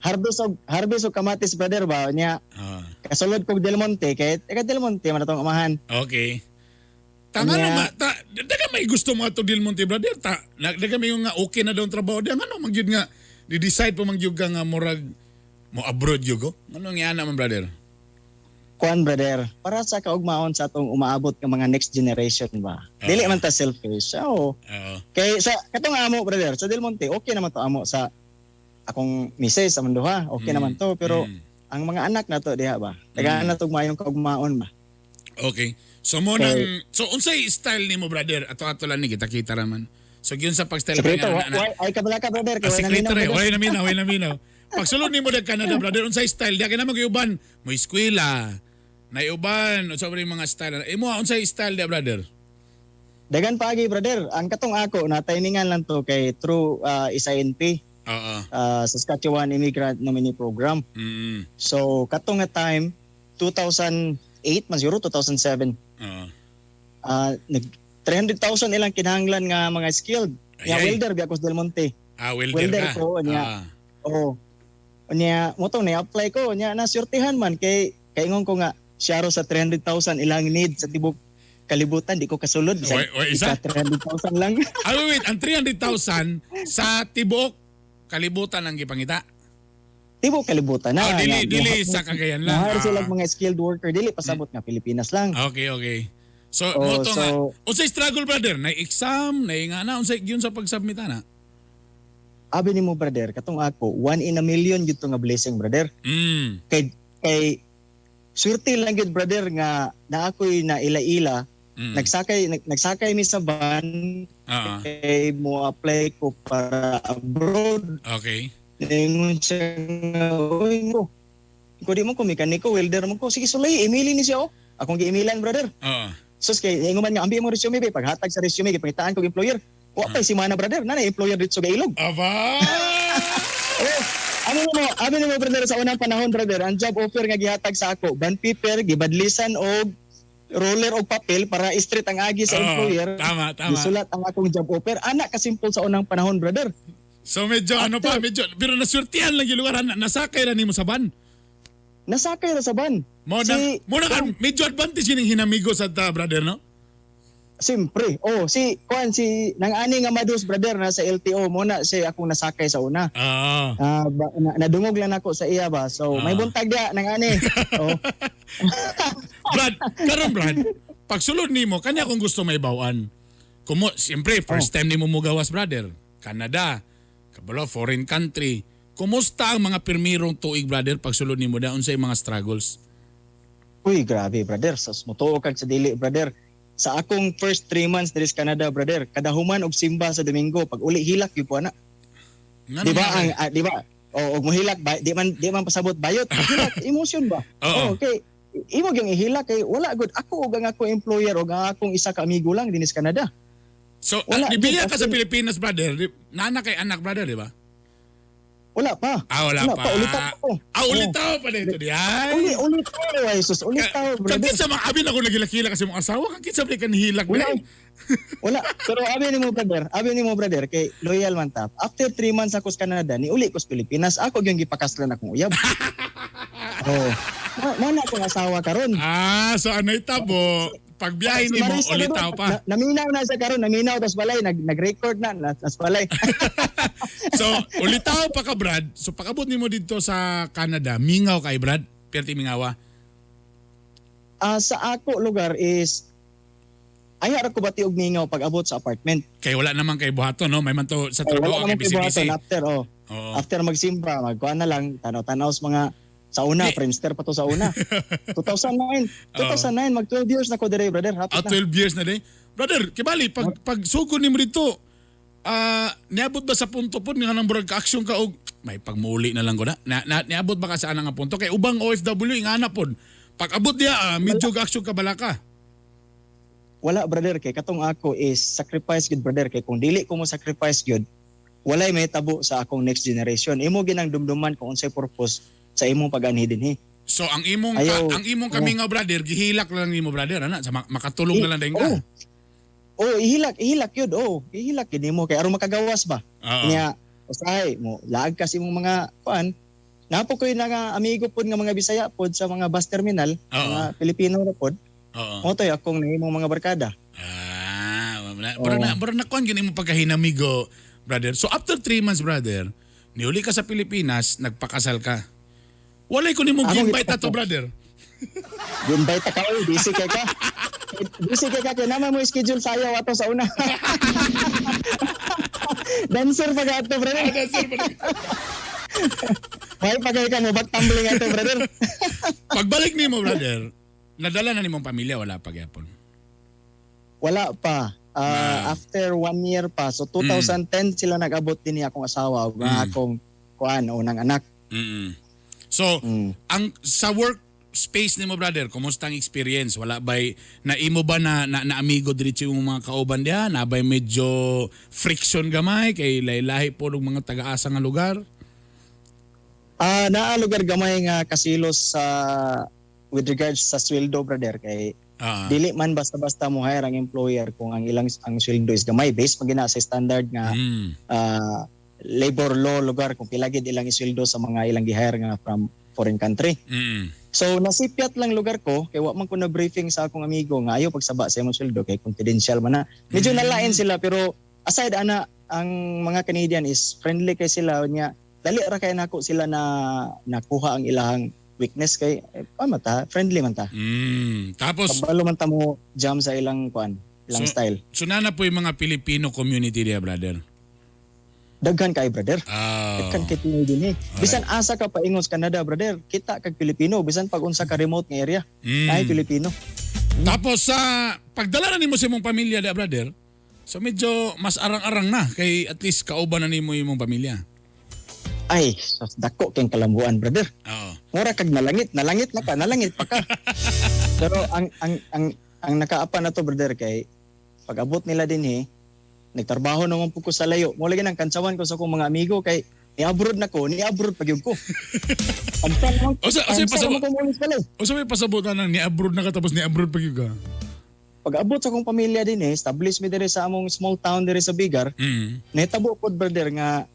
kamatisan. Harvest og kamatis, brother, ba niya. Kasulod kog Del Monte kay taga Del Monte man atong amahan. Okay. Tanga Nya- na ma, ta, daga may gusto mo ato Del Monte, brother. Ta, na, daga may nga okay na daw ang trabaho diyan. Ano man gyud nga di-decide pa man gyud ka nga murag mo abroad gyud ko. Ano nga ana man, brother? Kuan, brother, para sa kaugmaon sa atong umaabot nga mga next generation ba. Dili man ta selfish. Oo. Oo. Kay sa katong amo, brother, sa Del Monte, okay naman to amo sa akong misis sa manduha, okay naman to, pero ang mga anak na to diha ba. Tagaan na tog mayong kaugmaon ba. Okay. So mo nang so unsay style nimo, brother? Ato-ato lang ni kita-kita ra man. So gyud sa pag-style Sekreto, nga, na- ay kabala ka, brother, kay Ah, wala sekreto naminaw, re, brother. way naminaw, way naminaw. Pagsulod nimo dag Canada, brother, unsay style? Di kay na magyuban, mo eskwela. Naiuban, unsa ba yung mga style? Imo unsay style di, brother? Dagan paagi, brother. Ang katong ako na timingan lang to kay through SINP. Oo. Saskatchewan Immigrant Nominee Program. So katong nga time 2008 man siguro, 2007. Oo. Nag 300,000 ilang kinahanglan nga mga skilled. Nga Ay, ay. welder biya ko sa Del Monte. Ah, welder, Welder ka. ko niya. Oo. Unya mo to ni apply ko nya nasurtihan man kay kaingon ko nga siyaro sa 300,000 ilang need sa tibok kalibutan di ko kasulod. Oy, oy, isa? Ika 300,000 lang. Ah, wait, wait, ang 300,000 sa tibuok kalibutan ang gipangita. Tibuok kalibutan na. Oh, dili Nga, dili sa Cagayan lang. Mahal sila mga skilled worker dili pasabot nga Pilipinas lang. Okay, okay. So, Oh, mo to nga. so- Unsay struggle, brother? Na exam, na nga na unsay gyud sa pag-submit ana? Abi nimo, brother, katong ako, one in a million gyud to nga blessing, brother. Kay kay swerte lang gyud, brother, nga na ako'y na ila-ila. Nagsakay mi sa van kay mo apply ko para abroad. Okay. Ningon siya nga, "Uy, ko. Ko di mo ko mekaniko, welder mo ko. Sige sulay, emailin ni siya oh." Akong gi-emailan, brother. Oo. Sus kay ingon man nga ambi mo resume be, paghatag sa resume gipangitaan kog employer. Wa pa si mana, brother, na employer dito sa Ilog. Aba. Oh, ano mo, brother, sa unang panahon, brother, ang job offer nga gihatag sa ako, bond paper, gibadlisan og roller og papel para straight ang agi sa Oo, employer. tama, tama. Gisulat ang akong job offer. Anak kasimple sa unang panahon, brother. So medyo ano pa, medyo pero nasurtihan lang yung lugar, nasakay ra nimo sa van. Nasakay ra sa van. Mo na mo na medyo advantage kining hinamigo sa ta, brother, no? Siyempre. Oh, si kuan si nang ani nga Madus, brother, na sa LTO mo na si akong nasakay sa una. Ah. Ba, nadungog lang ako sa iya ba. So may buntag dia nang ani. Oh. Brad, karon Brad, pagsulod nimo kanya kung gusto may bawan. Kumo, siyempre first time nimo mugawas, brother. Canada, kabalo foreign country. Kumusta ang mga pirmirong tuig, brother, pagsulod nimo da unsay mga struggles? Uy, grabe, brother. Sus mutuo kag sa dili, brother. Sa akong first 3 months diri sa Canada, brother, kada human og simba sa Domingo, pag uli hilak gyud ko ana. Ngano Di ba nga ang di ba? O og mohilak ba, di man pasabot bayot. Hilak emotion ba? Oo. Oh, okay. Imo gyung ihilak kay wala gud ako ug ang akong employer ug ang akong isa ka amigo lang dinhi sa Canada. So, Wala, nibiya gud, ka sa Pilipinas, brother. Nana kay anak, brother, di ba? Wala pa. Ah, wala Wala pa. pa, ulit ako. Ah, ulit tao pa dito di ay. Uli ulitaw, ay sus, ulitaw, brother. Kag kinsa man abi na ko nagilakila kasi mong asawa, kag kinsa man kan hilak Wala. dai. Wala. Pero abi nimo, brother, abi nimo, brother, kay loyal man ta. After 3 months ako sa Canada, ni uli ko sa Pilipinas, ako gyung gipakaslan akong uyab. Oh. Mo na akong asawa karon. Ah, so anay tabo, pagbiyahe Si nimo Marisa ulit karon, tao pa. Naminaw na siya karon, naminaw tas balay nag-record na tas balay. So, ulitaw pa ka, Brad. So, pag-abot nimo dito sa Canada, mingaw kay Brad, perti mingawa. Ah, sa ako lugar is ay ara ko bati og mingaw pag abot sa apartment. Kay wala naman kay buhaton, no? May man to sa Ay, trabaho wala kay naman kay busy-busy. buhaton after, oh. Oo. After magsimba, magkuan na lang, tanaw-tanaw sa mga sa una, Friendster pa to sa una. 2009, 2009, mag 12 years na ko dire, brother. Hapit Ah, na. 12 years na din. Brother, kibali, pag sugod nimo dito, niabot ba sa punto po nga nang murag ka-action ka og may pagmuuli na lang ko na. Na niabot ba ka sa anang nga punto kay ubang OFW ingana pod. Pag abot diya, medyo ka-action ka balaka. Wala, brother, kay katong ako is sacrifice gud, brother, kay kung dili ko mo sacrifice gyud, walay may tabo sa akong next generation. Imo ginang dumduman kung unsay purpose sa imong pag-anhi dinhi. So ang imong ka, Ayaw. ang imong kami nga, brother, gihilak lang nimo, brother, ana sa makatulog na lang din ka. Oh. Oh, ihilak, ihilak yun. Oh, ihilak yun nimo kay aron makagawas ba. Oo. Nya usahay mo laag ka sa imong mga kuan. Napo koy nga amigo pod nga mga Bisaya pod sa mga bus terminal, Oo. mga Pilipino ra pod. Oo. Mo to'y akong nahimong mga barkada. Ah, wala. Murag na murag na kuan gyud imong pagkahinamigo, brother. So after 3 months, brother, niuli ka sa Pilipinas, nagpakasal ka. Walay ko nimo Ako gi-invite gipakasal. ato, brother. Invite ka oy, busy kay ka. Busy kay ka kay naman mo schedule sayaw ato sa una. Dancer pa ka ato, brother. Dancer pa. May pa kay ka mo back tumbling ato, brother. Pagbalik nimo, brother, nadala na nimong pamilya, wala pa gyapon? Wala pa. After one year pa. So 2010 sila nag-abot din akong asawa ug ang akong kuan unang anak. So, ang sa work space nimo, brother, kumusta ang experience? Wala ba'y naimo ba na amigo diretso yung mga kauban diha? Na ba'y medyo friction gamay kay lahi-lahi po ng mga taga-asa nga lugar? Ah, naa lugar gamay nga kasilos sa with regards sa sweldo, brother, kay dili man basta-basta mo hire ang employer kung ang ilang ang sweldo is gamay based pag gina sa standard nga labor law lugar kung pila gid ilang isweldo sa mga ilang gi-hire nga from foreign country. So nasipyat lang lugar ko kay wa man ko na briefing sa akong amigo nga ayo pagsaba sa imong sweldo kay confidential man na. Medyo nalain sila, pero aside ana, ang mga Canadian is friendly kay sila nya dali ra kay nako sila na nakuha ang ilahang weakness kay pa mata friendly man ta. Tapos kabalo man ta mo jam sa ilang kuan, ilang style. So nana po yung mga Filipino community diya, brother? Daghan kay, brother. Ah. Daghan kay Pinoy din eh. Bisan asa ka paingon sa Canada, brother, kita kag Pilipino bisan pag unsa ka remote nga area. Ay Pilipino. Tapos sa pagdala na nimo sa imong pamilya diya, brother, so medyo mas arang-arang na kay at least kauban na nimo imong pamilya. Ay, sus, dako kay kalambuan, brother. Oo. Mura kag nalangit, nalangit na ka, nalangit pa ka. Pero ang nakaapa na to, brother, kay pag abot nila din eh, nagtrabaho naman po ko sa layo. Mo lagi nang kantsawan ko sa akong mga amigo kay ni abroad na ko, ni abroad pa gyud ko. Pansa naman, O sa pansa pasabot. naman ko mulis balay. O sa may pasabotan nang ni abroad na ka tapos ni abroad pa gyud ka. Pag abot sa akong pamilya din eh, establish mi diri sa among small town diri sa Bigar. Nahitabo pod, brother, nga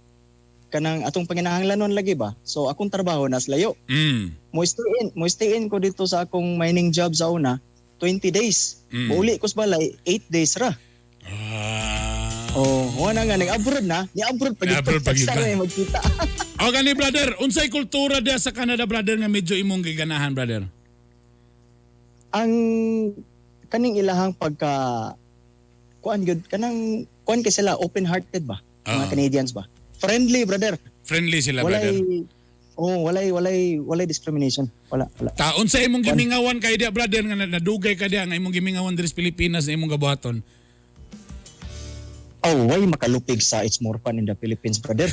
kanang atong panginahanglanon lagi ba. So akong trabaho nas layo. Mo stay in ko dito sa akong mining job sa una 20 days. Muuli ko sa balay 8 days ra. Oh, wala nga nag-abroad na, ni abroad pa Ni-abroad pa gyud Sa ka. magkita. O gani, brother, unsay kultura diya sa Canada, brother, nga medyo imong giganahan, brother? Ang kaning ilahang pagka kuan gyud kanang kuan kay sila, open-hearted ba? Mga Canadians ba? Friendly, brother. Friendly sila, brother. Walay Oh, walay walay walay discrimination. Wala, wala. Taon sa imong gimingawan kay dia, brother, nga nadugay ka dia nga imong gimingawan diri sa Pilipinas na imong gabuhaton? Oh, way makalupig sa It's More Fun in the Philippines, brother.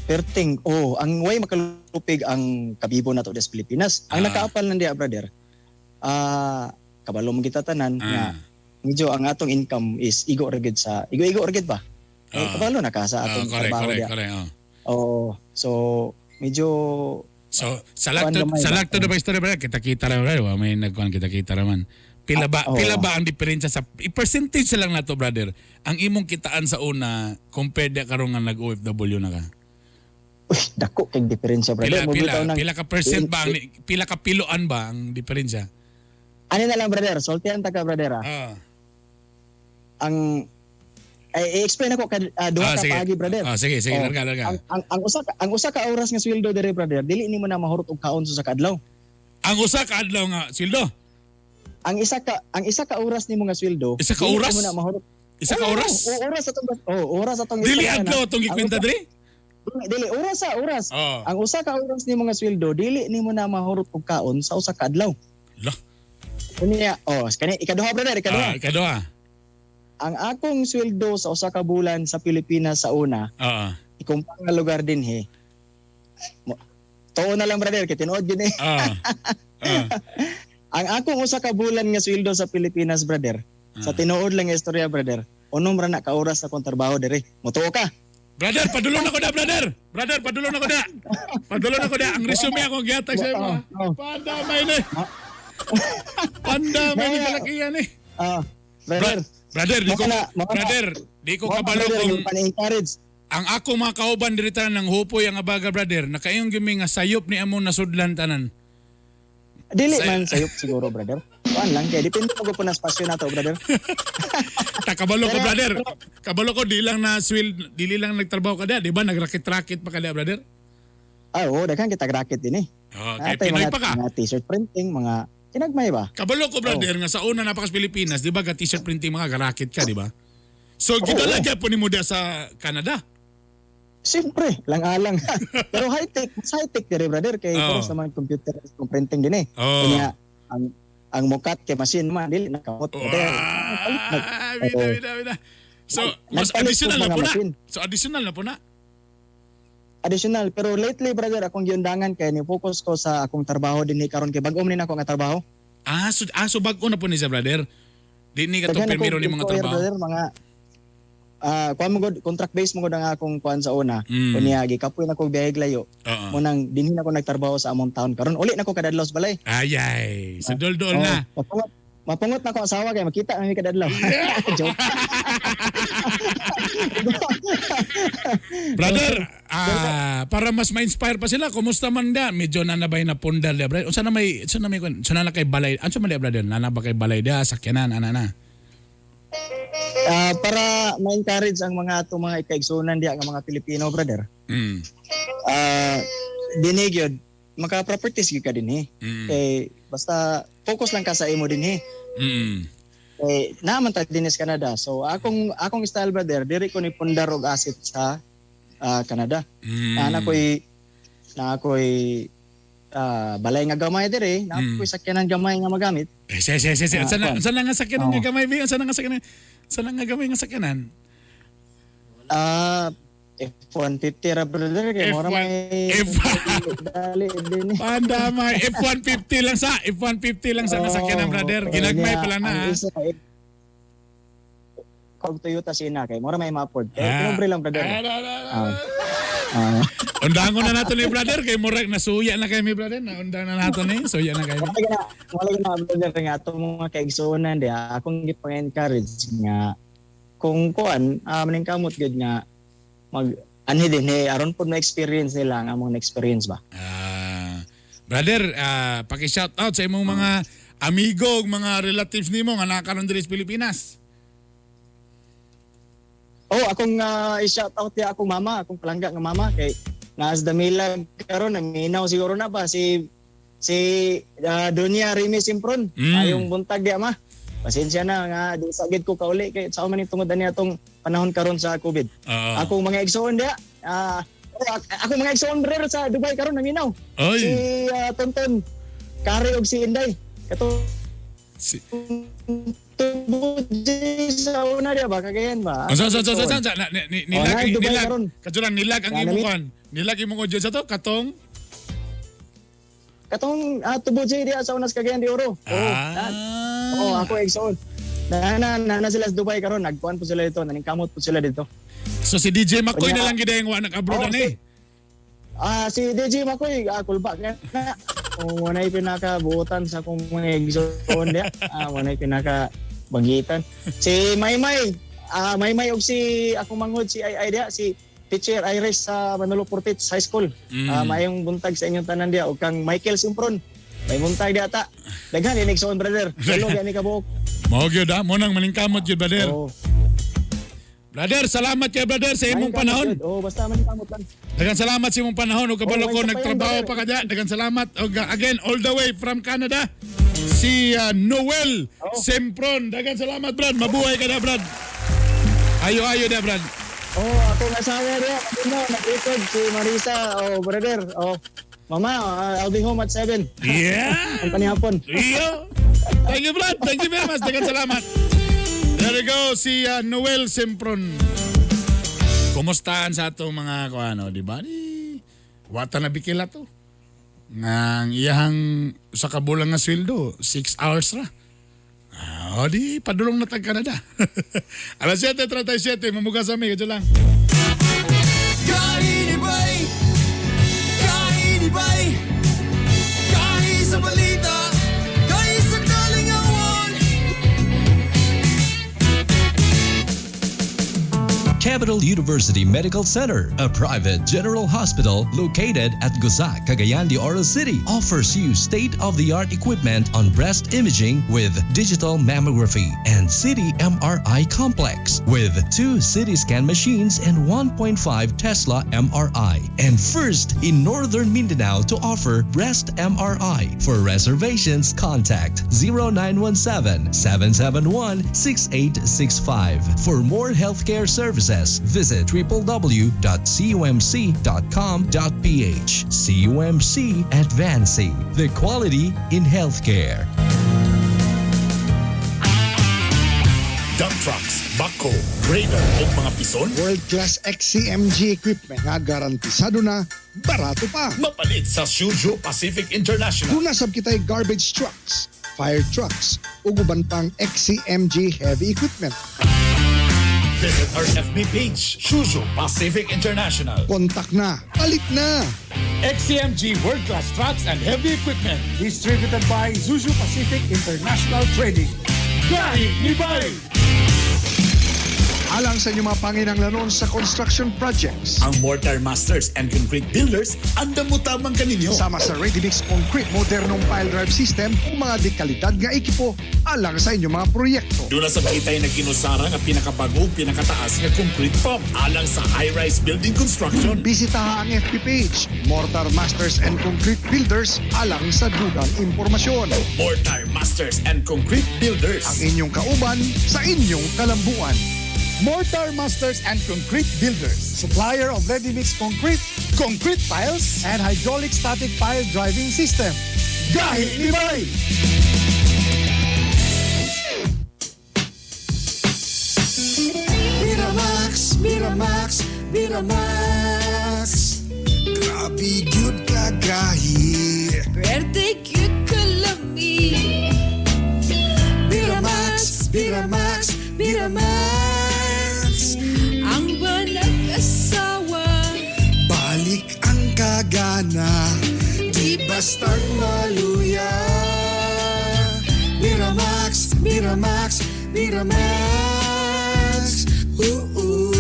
Perting, oh, ang way makalupig ang kabibo nato sa Pilipinas. Ang nakaapal nan diya, brother. Kabalo mo kita tanan nga medyo ang atong income is igo ra gyud sa igo-igo ra gyud ba? Eh, kabalo na ka sa atong trabaho diya. Correct, oh. Oh, so medyo So, sa lagto sa lagto na ba istorya, brother? Kita-kita ra, brother. Wa may nagkuan, kita-kita ra man. Pila ba pila ba ang diferensya sa i-percentage lang nato, brother? Ang imong kitaan sa una compared na karon nga nag-OFW na ka. Uy, dako kay diferensya, brother. Pila Mo pila bitaw ng- pila ka percent ba ang pila ka piloan ba ang diferensya? Ano na lang, brother, sultihan ta ka, brother. Ang ay i-explain ako ka duha ka Sige. paagi, brother. Sige, sige, Oh, larga, larga. Ang usa ka oras nga sweldo dire, brother, dili nimo na mahurot og kaon sa kadlaw. Ang usa ka adlaw nga sweldo? Ang isa ka oras nimo nga sweldo. Isa ka dili oras? nimo na mahurot. Isa ka Oo, oras? Oo, oras atong oh, oras atong Dili istorya na. adlaw atong Ang gikwenta diri? Dili, dili oras sa oras. Ang usa ka oras nimo nga sweldo, dili nimo na mahurot og kaon sa usa ka adlaw. Lah. Unya, oh, kani ikaduha, brother, ikaduha. Ikaduha. Ang akong sweldo sa usa ka bulan sa Pilipinas sa una, ikumpara nga lugar din he. Tuo na lang, brother, kay tinuod gyud eh. Ang akong usa ka bulan nga sweldo sa Pilipinas, brother, sa tinuod lang nga istorya, brother, unom ra na ka oras akong trabaho dire. Motuo ka? Brother, padulong na ko da, brother. Brother, padulong na ko da. Padulong na ko da. Ang resume ako gihatag sa imo. Pandamay ni. Pandamay ni kalakihan ni. Brother. Brother, di ko Mao na- brother, di ko mao na, kabalo brother, kung yung pan-encourage. Ang ako mga kauban diri tanan ng hupoy ang abaga, brother. Nakaingon gyud mi nga sayop ni among nasudlan tanan. Dili man sayop siguro, brother. Kuan lang kay depende mo po na espasyo nato, brother. Ta kabalo ko, brother. Kabalo ko di lang na swil, dili lang nagtrabaho ka da, di ba? Nagrakit-rakit pa ka da, brother. Ah, oo, daghan kita racket din eh. Oh, kay Natay Pinoy mga, pa ka. mga t-shirt printing, mga kinagmay ba? Kabalo ko, brother, nga sa una napakas Pilipinas, di ba, ga t-shirt printing mga garakit ka, di ba? So, gidala gyapon nimo da sa Canada. Siyempre, lang-alang. Pero high-tech, mas high-tech dire, brother, kay puros naman computer kung printing din eh. Oo. Kanya, ang mukat kay machine man dili nakamot, brother. Ah, bida, bida, bida. So, mas Nagpalit additional po na mga po na. machine. So, additional na po na. Additional, pero lately, brother, akong giundangan kay ni focus ko sa akong trabaho din karon kay bag-o man ni ako nga trabaho. Ah, so bag-o na po ni siya, brother. Di ni katong Daghan primero akong ni mga employer, trabaho. Brother, mga kuan mo gud contract base mo gud ang akong kuan sa una. Unya gikapoy na ko biyahe layo. Oo. Mo nang dinhi na ko nagtrabaho sa among town karon. Uli na ko kadadlaw sa balay. Ay, ay. So, dol-dol Oo, na. Mapungot na ko asawa kay makita na mi kadadlaw. Joke. Brother, para mas ma-inspire pa sila, kumusta man da? Medyo nanabay na pundar da, brother. Unsa na may, unsa na may, unsa na kay balay? Unsa man da, brother? Nana ba kay balay da, sakyanan, ana na. Para ma-encourage ang mga atong mga ikaigsunan diha nga mga Pilipino, brother. Dinhi gyud maka properties gyud ka dinhi. Kay basta focus lang ka sa imo dinhi. Eh naman ta dinhi sa Canada. So akong akong style, brother, diri ko ni pundar og asset sa Canada. Na ako'y balay nga gamay diri, na ako'y sakyanan gamay nga magamit. Eh, se, se, se, se. Unsa na, kuan. unsa na nga sakyanan nga Oo. gamay, bi? Unsa na nga sakyanan? Unsa na nga gamay nga sakyanan? F150 ra, brother, kay mura may dali din. Eh. Pandamay, F150 lang sa, F150 lang sa nga sakyanan, brother. Ginagmay Niya, pala na. ang ah. isa kay kog Toyota Sienna kay mura may ma-afford. Kay pobre lang, brother. Undangon na nato ni brother kay murag nasuya na kay mi, brother. Naundang na nato ni, suya na kay mi. Wala na, brother, nga atong mga kaigsuonan diha akong gipang-encourage nga kung kuan maning kamot gyud nga mag anhi din eh aron pod ma-experience nila ang among na-experience ba. Brother, paki-shout out sa imong mga amigo ug mga relatives nimo nga nakaron diri sa Pilipinas. Oh, akong i-shout out ya akong mama, akong palangga nga mama kay naas Damila karon naminaw siguro na ba si si Dunya Remy Simpron. Ayong buntag diya, ma. Pasensya na nga di sa gid ko kauli kay sa man tungod ani atong panahon karon sa COVID. Oo. Akong mga igsoon diya, Oh, ako mga igsoon brother sa Dubai karon naminaw. Oy. Si Tonton, Kari og si Inday. Kato si Tubuji sa una diya ba Cagayan ba? Asa sa sa sa sa ni Oh, nilag naa Dubai nilag karon. kajuran nilag ang Na, imong nami- kuan. Nilag imong audio sa to katong Katong Tubuji diya sa una sa Cagayan de Oro. Oh, Ah. Oh, ako igsoon. Na na na, na sila sa Dubai karon, nagkuan po sila dito, naningkamot po sila dito. So si DJ Makoy Unya- na lang gid ang wa nag-abroad Oh, ani. Si DJ Makoy, kulba ka na. Kung wala'y pinakabuotan sa akong mga igsoon diya. Wala'y pinakabagitan. Si Maymay, Maymay og si akong manghod si Ay Ay diya, si Teacher Iris sa Manolo Fortich High School. Maayong buntag sa inyong tanan diya og kang Michael Simpron. May buntag diya ta. Daghan ini igsoon brother. Tulo gani ka buok. Mao gyud ah, mo nang maningkamot gyud brother. Brother, salamat kay brother sa imong Maningkamot panahon. gyud. Oh, basta maningkamot lang. Daghang salamat sa imong panahon ug kabalo Oh, ko may isa pa yan, nagtrabaho brother. pa ka diya. Daghang salamat og again all the way from Canada si Noel Sempron. Daghang salamat brad. Mabuhay ka na brad. Ayo ayo na brad. Oh, akong asawa diya, ano, nag-record si Marisa. Oh, brother. Oh, mama, I'll be home at 7. Yeah. Ang panihapon. Yeah. Thank you, Brad. Thank you very much. Daghang salamat. There you go, si Noel Sempron. Kumustahan sa atong mga kuano, di ba? Di, wata na bikila to. Ngang iyahang sa kabulang nga sweldo, 6 hours ra. Ah, o di, padulong na tag Canada. Alas 7:37, mamuga sa mi, lang. Gahi ni Bay, gahi ni Bay, gahi sa balita, gahi sa kalingawan. Capital University Medical Center, a private general hospital located at Gusa, Cagayan de Oro City, offers you state-of-the-art equipment on breast imaging with digital mammography and CT MRI complex with two CT scan machines and 1.5 Tesla MRI. And first in Northern Mindanao to offer breast MRI. For reservations, contact 0917 771 6865. For more healthcare services, visit www.cumc.com.ph. CUMC, advancing the quality in healthcare. Dump trucks, backhoe, grader o mga pison. World-class XCMG equipment nga garantisado na, barato pa. Mapalit sa Suzhou Pacific International. Duna sab kitay garbage trucks, fire trucks, ug uban pang XCMG heavy equipment. Visit our FB page, Suzhou Pacific International. Kontak na, palit na! XCMG World Class Trucks and Heavy Equipment. Distributed by Suzhou Pacific International Trading. Gahi ni Bay! Alang sa inyong mga panginanglanon sa construction projects. Ang Mortar Masters and Concrete Builders, andam mo tamang kaninyo. Sama sa Ready Mix Concrete, modernong pile drive system ug mga dekalidad nga ekipo alang sa inyong mga proyekto. Duna sab kitay nagkinusara nga pinakabago pinakataas nga concrete pump alang sa high-rise building construction. Bisitaha ang FB page, Mortar Masters and Concrete Builders alang sa dugang impormasyon. Mortar Masters and Concrete Builders. Ang inyong kauban sa inyong kalambuan. Mortar Masters and Concrete Builders. Supplier of ready-mix concrete, concrete piles, and hydraulic static pile driving system. Gahi ni Bay! Miramax, Miramax, Miramax. Grabe gyud kagahi. Pwerte gyud kalami. Miramax, Miramax, Miramax. Ang nag-asawa. Balik ang kagana, di bastang maluya. Miramax, Miramax, Miramax. Ooh, ooh.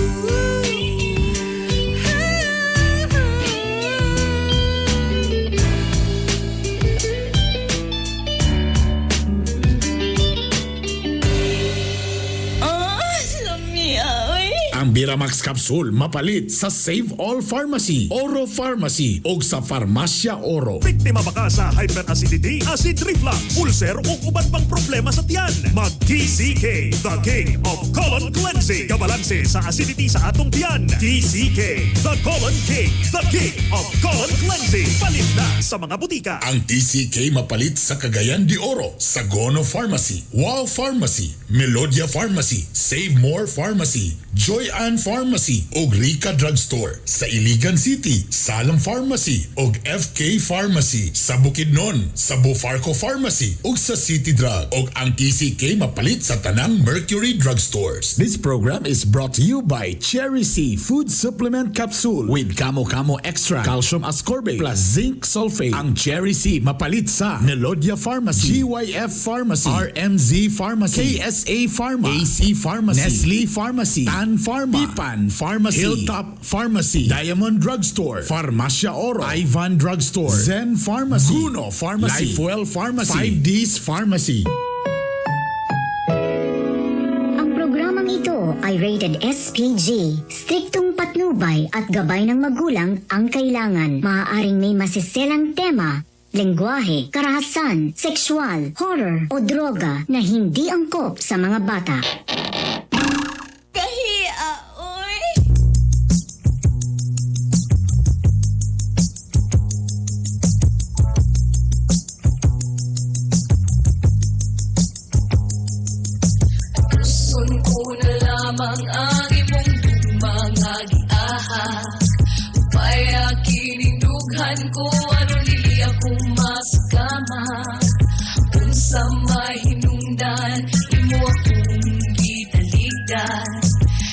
Oh, lami oy. Ang Biramax Capsule mapalit sa Save All Pharmacy, Oro Pharmacy ug sa Farmacia Oro. Biktima ba ka sa hyperacidity, acid reflux, ulcer o uban pang problema sa tiyan? Mag TCK, the king of colon cleansing. Kabalanse sa acidity sa atong tiyan. TCK, the colon king, the king of colon cleansing. Palit na sa mga butika. Ang TCK mapalit sa Cagayan de Oro, sa Gono Pharmacy, Wow Pharmacy, Melodia Pharmacy, Save More Pharmacy, Joy Ann Pharmacy ug Rica Drugstore. Sa Iligan City, Salam Pharmacy ug FK Pharmacy. Sa Bukidnon, sa Bufarco Pharmacy ug sa City Drug. Ug ang TCK mapalit sa tanang Mercury Drugstores. This program is brought to you by Cherry C Food Supplement Capsule with Kamo Kamo Extra, Calcium Ascorbate plus Zinc Sulfate. Ang Cherry C mapalit sa Melodia Pharmacy, GYF Pharmacy, RMZ Pharmacy, KSA Pharma, AC Pharmacy, Nestle Pharmacy, Tan Pharma, Pipan Pharmacy, Hilltop Pharmacy, Diamond Drugstore, Farmacia Oro, Ivan Drugstore, Zen Pharmacy, Guno Pharmacy, Lifewell Pharmacy, 5Ds Pharmacy. Ang programang ito ay rated SPG. Striktong patnubay at gabay ng magulang ang kailangan. Maaaring may masiselang tema, lengguwahe, karahasan, sexual, horror o droga na hindi angkop sa mga bata. Kahia, oy. Gusto ko na lamang ang imong mga giahak. Upaya kinindughan ko aron dili ako masakama. Unsa may hinungdan imo akong gitaligdan.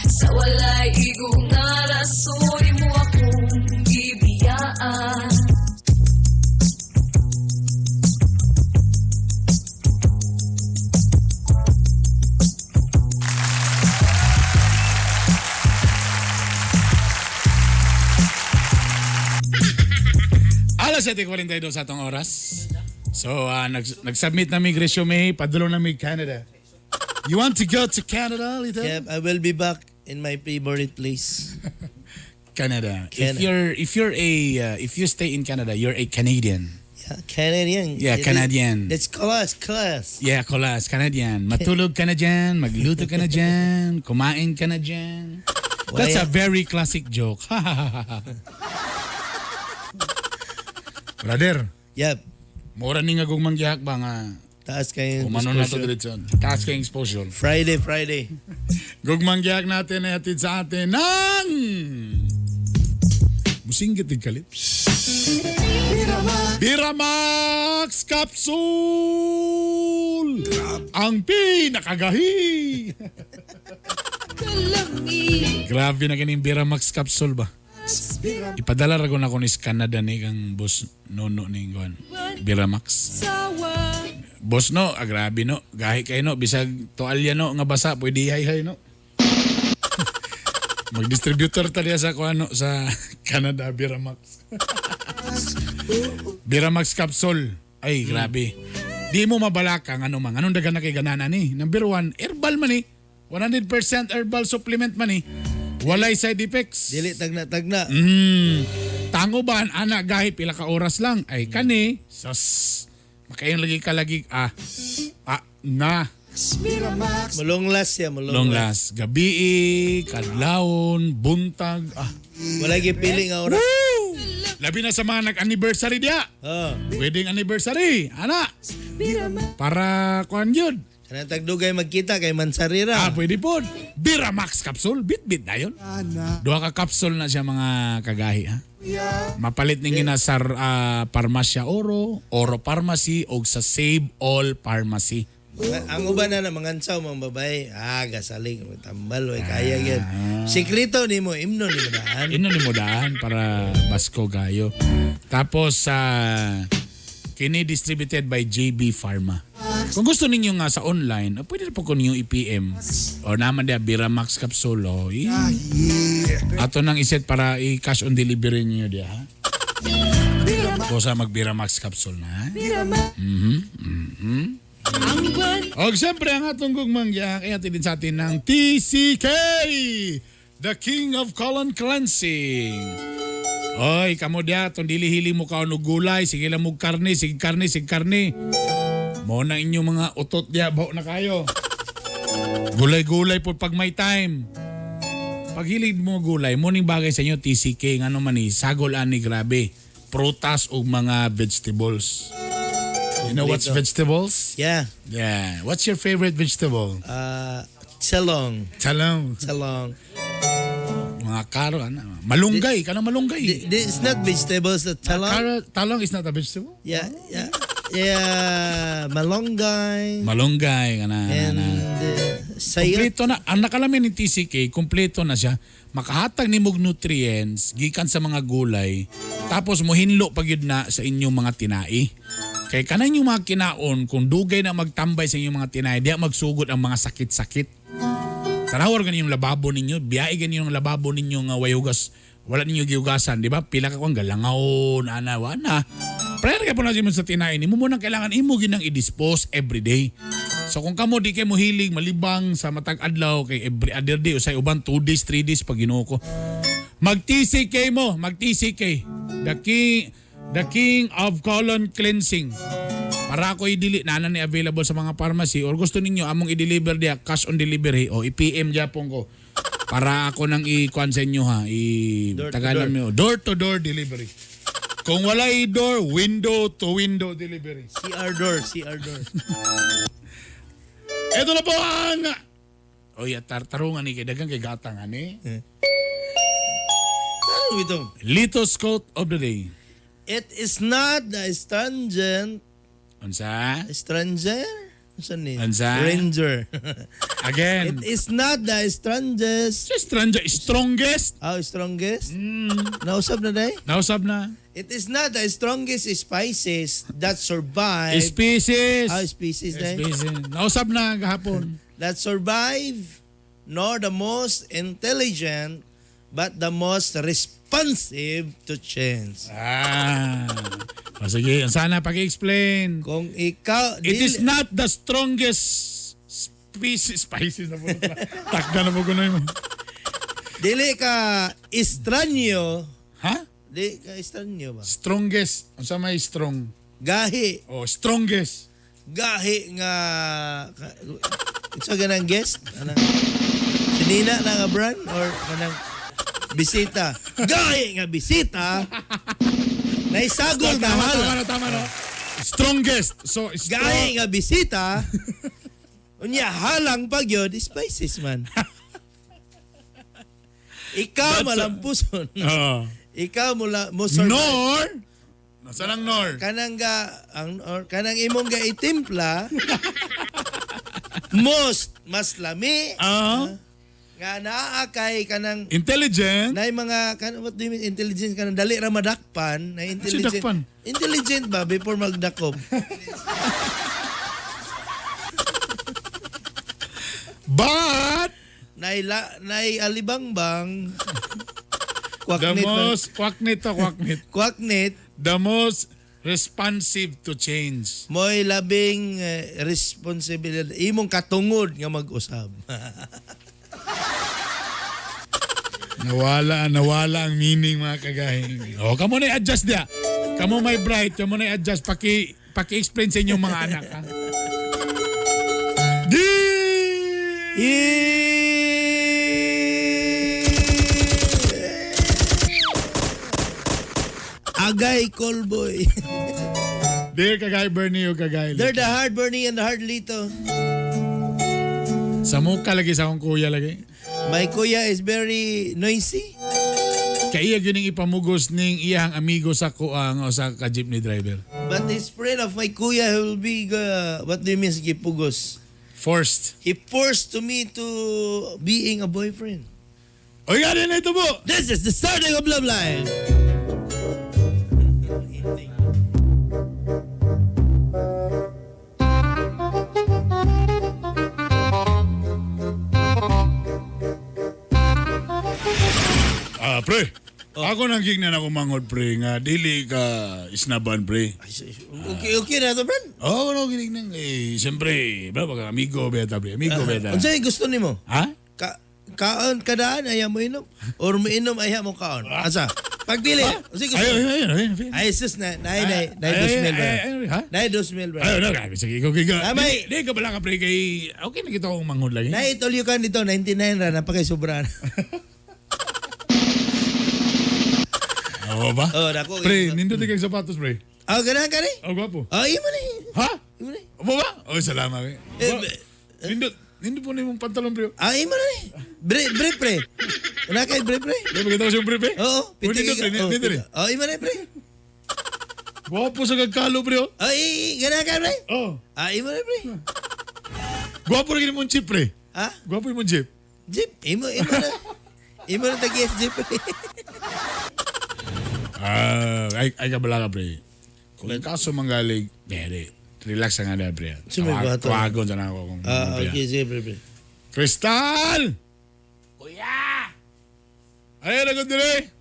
Sa walay igo nga rason imo akong gibiyaan. Alas 7:42 sa atong oras. So, nag-submit na mig resume, padulong na mig Canada. You want to go to Canada, little? Yep, I will be back in my favorite place. Canada. If Canada. you're if you're a if you stay in Canada, you're a Canadian. Yeah, Canadian. Yeah, Canadian. Let's class, class. Yeah, kolas, Canadian. Matulog ka na dyan, magluto ka na dyan, kumain ka na dyan. That's a very classic joke. Brother. Yep. Mura ni nga gugmang gihak ba nga Taas kayo Umano na to diretso. Taas kayong exposure. Friday, Friday. Gugmang gihak natin ay hatid sa atin ng Musinggit din kalit. Biramax Capsule! Ang pinakagahi! Grabe na kining Biramax Capsule ba? Ipadala ra ko na ko ni Canada ni kang boss Nono ni kuan. Biramax. Boss no, ah, grabe no. Gahi kay no, bisag tualya no nga basa pwede hay-hay no. Mag-distributor ta diya sa kuan no sa Canada Biramax. Biramax capsule. Ay, grabe. Di mo mabalaka ang ano man. Anong dagan na kay ganana ni? Number one, herbal man eh. 100% herbal supplement man eh. Walay side effects. Dili tagna-tagna. Tango ba ang anak gahi pila ka oras lang? Ay kani. Sus. Makayon lagi ka lagi. Ah. Ah, na. Mulonglas siya, mulonglas. Long last. Gabi, kadlawon, buntag. Ah. Wala gipili nga oras. Woo! Labi na sa mga nag-anniversary diya. Oh. Wedding anniversary. Ana. Para kuan yun. Kanang tagdugay magkita kay Mansarira. Ah, pwede po. Biramax capsule. Bit-bit na yun. Duha ka capsule na siya mga kagahi. Ha? Mapalit ning ina sa Parmasya Oro, Oro Pharmacy o sa Save All Pharmacy. Ang uban na na mga ansaw mga babae, ah, gasaling, tambal, way kaya yan. Sikreto ni mo, imno ni mo daan. Ino ni mo daan para basko gayo. Tapos sa kini distributed by JB Pharma. Kung gusto ninyo nga sa online, pwede na po ko ninyo i-PM or naman dia Biramax capsule o ato nang iset para i-cash on delivery niyo dia. Ha? Kusa mag Biramax capsule na. Ha? Mhm. Mhm. Og siyempre ang atong gugmang giyak ay din sa atin ng TCK. The King of Colon Cleansing. Oy, kamo diya, tong dili hili mo kaon og gulay, sige lang mo karne, sige karne, sige karne. Mo na inyong mga utot diya, baho na kayo. Gulay-gulay po pag may time. Pag hilig mo gulay, mo ning bagay sa inyo TCK ngano man ni sagol ani grabe. Prutas ug mga vegetables. You know what's Kompleto. vegetables? Yeah. Yeah. What's your favorite vegetable? Talong. Talong. Talong. Mga karo, ano? Malunggay. Kanang malunggay. It's not vegetables, the talong. Talong is not a vegetable? Yeah. Yeah, malunggay. Malunggay. Kana, And kana. Sayo. Kompleto na. Ang nakalamin ni TCK, kompleto na siya. Makahatag ni mog nutrients gikan sa mga gulay. Tapos mohinlo pag yun na sa inyong mga tinai. Kay kanan yung mga kinaon, kung dugay na magtambay sa inyong mga tinai, diya magsugod ang mga sakit-sakit. Tanawar gani yung lababo ninyo, biyai gani yung lababo ninyo nga way hugas. Wala ninyo gihugasan, di ba? Pila ka kung galangaon, ana, wana. Prayer ka po na sa tinain nimo mo nang kailangan imo ginang i-dispose every day. So kung kamo di kay mo hilig malibang sa matag adlaw kay every other day usay uban 2 days, 3 days pag Ginoo ko. Mag TCK mo, mag TCK. The king of colon cleansing. Para ako i-dili na ni available sa mga pharmacy or gusto ninyo among i-deliver diya cash on delivery o i-PM japon ko. Para ako nang i-kuan sa inyo ha, i Door to tagalan door. mo door to door delivery. Kung wala door, window to window delivery. CR door, CR door. Ito na po ang Oy, tartarungan ni kay dagang kay gatang ani. Ano ito? Lito's quote of the day. It is not the stringent. Unsa? Stranger? Unsa ni? Unsa? Ranger. Again. It is not the strongest. Stranger, strongest. Oh, strongest? Nausap na day? Nausap na. It is not the strongest spices that survive. Species. Oh, species day. Species. Nausap na gahapon. That survive, nor the most intelligent, but the most responsive to change. Ah. O sige, sana pag-explain. Kung ikaw... It is not the strongest species. Spices na po. Takda na po kunoy mo. Dili ka estranyo. Ha? Dili ka estranyo ba? Strongest. Unsa may strong? Gahi. Oh, strongest. Gahi nga... Ito ganang guest? Anang, sinina na nga brand? Or kanang bisita? Gahi nga bisita! Naisagol na Tama, hala. tama na, tama na. Strongest. So, Gahi nga bisita. Unya halang pag yun, spices man. Ikaw malampuson. Oo. Ikaw mula mo survive. Nor Nasa lang nor? Kanang ga ang or, kanang imong ga itimpla most mas lami. Nga naa kay kanang Intelligent. Nay mga kan what do you mean intelligent kanang dali ra madakpan, na intelligent. dakpan? Intelligent ba before magdakop? But nay la, nay alibangbang. The Kwaknit ba? most, kwaknit to, kwaknit. Kwaknit. The most responsive to change. Mo'y labing responsibilidad. Imong katungod nga mag-usab. Nawala ang meaning mga kagahi. O, kamo na i-adjust dia. Kamo may bright, kamo na i-adjust. Paki-explain sa inyong mga anak. Ha? Di! Agay callboy. Dear Kagay Bernie o Kagay. They're the hard Bernie and the hard Lito. Sa muka lagi sa akong kuya lagi. My kuya is very noisy. Kaya iya gyud ning ipamugos ning iyang amigo sa kuang o sa ka jeepney driver. But his friend of my kuya will be, what do you mean, gipugos? Forced. He forced to me to being a boyfriend. Oy, gani na ito po! This is the starting of Love Life! Ah, pre. Ako nang gignan ako mangod pre nga dili ka isnaban pre. Okay, okay na to, Brad. Oo, no ginignan eh siyempre, ba baga amigo beta pre, amigo beta. Unsa yung gusto nimo? Ha? Ka Kaon kadaan ayaw mo inom or mo inom ayaw mo kaon. Asa? Pagpili. Sige. Ay, ay, ay, ay, ay. Ay sus na nay nay nay Ay, dos ay, mil bro. ay, ay, ha? Nay 2,000 bro. Ay, no, grabe. Sige, ikaw, ikaw. Amay. Di, di ka pala ka, pre, kay... Okay na kita akong manghod lagi. Nay itulyo ka nito 99 ra napakay sobra. Oo ba? Oh, dako. Pre, nindot kay sapatos, pre. Oh, ganahan ka ni? Oh, gwapo. Oh, imo ni. Ha? Imo ni. Mo ba? Oh, salamat. Eh. Eh, Ba, nindot, nindot po na yung pantalon, pre. Ah, imo na ni. Bre, bre, pre. Wala kay bre, pre. Pre, pakita ko siyang pre, pre. Oo. Oh, nindot, pre. Oh, Nindot, pre. Oh, imo na pre. Gwapo sa kagkalo, pre. oh. Ay, ganahan ka pre. Oh. Ah, imo na pre. Gwapo rin mong jeep, pre. Ha? Gwapo yung jeep. Jeep, imo imo na. Imo na tag jeep pre. Ah, ay kabala ka, pre. Kung kaso manggaling, di, relax ang nga pre. Sumay ba ito? Tawagon sana ako kung Ah, pre. okay, sige pre, pre. Crystal! Kuya! Ay, nagod dire!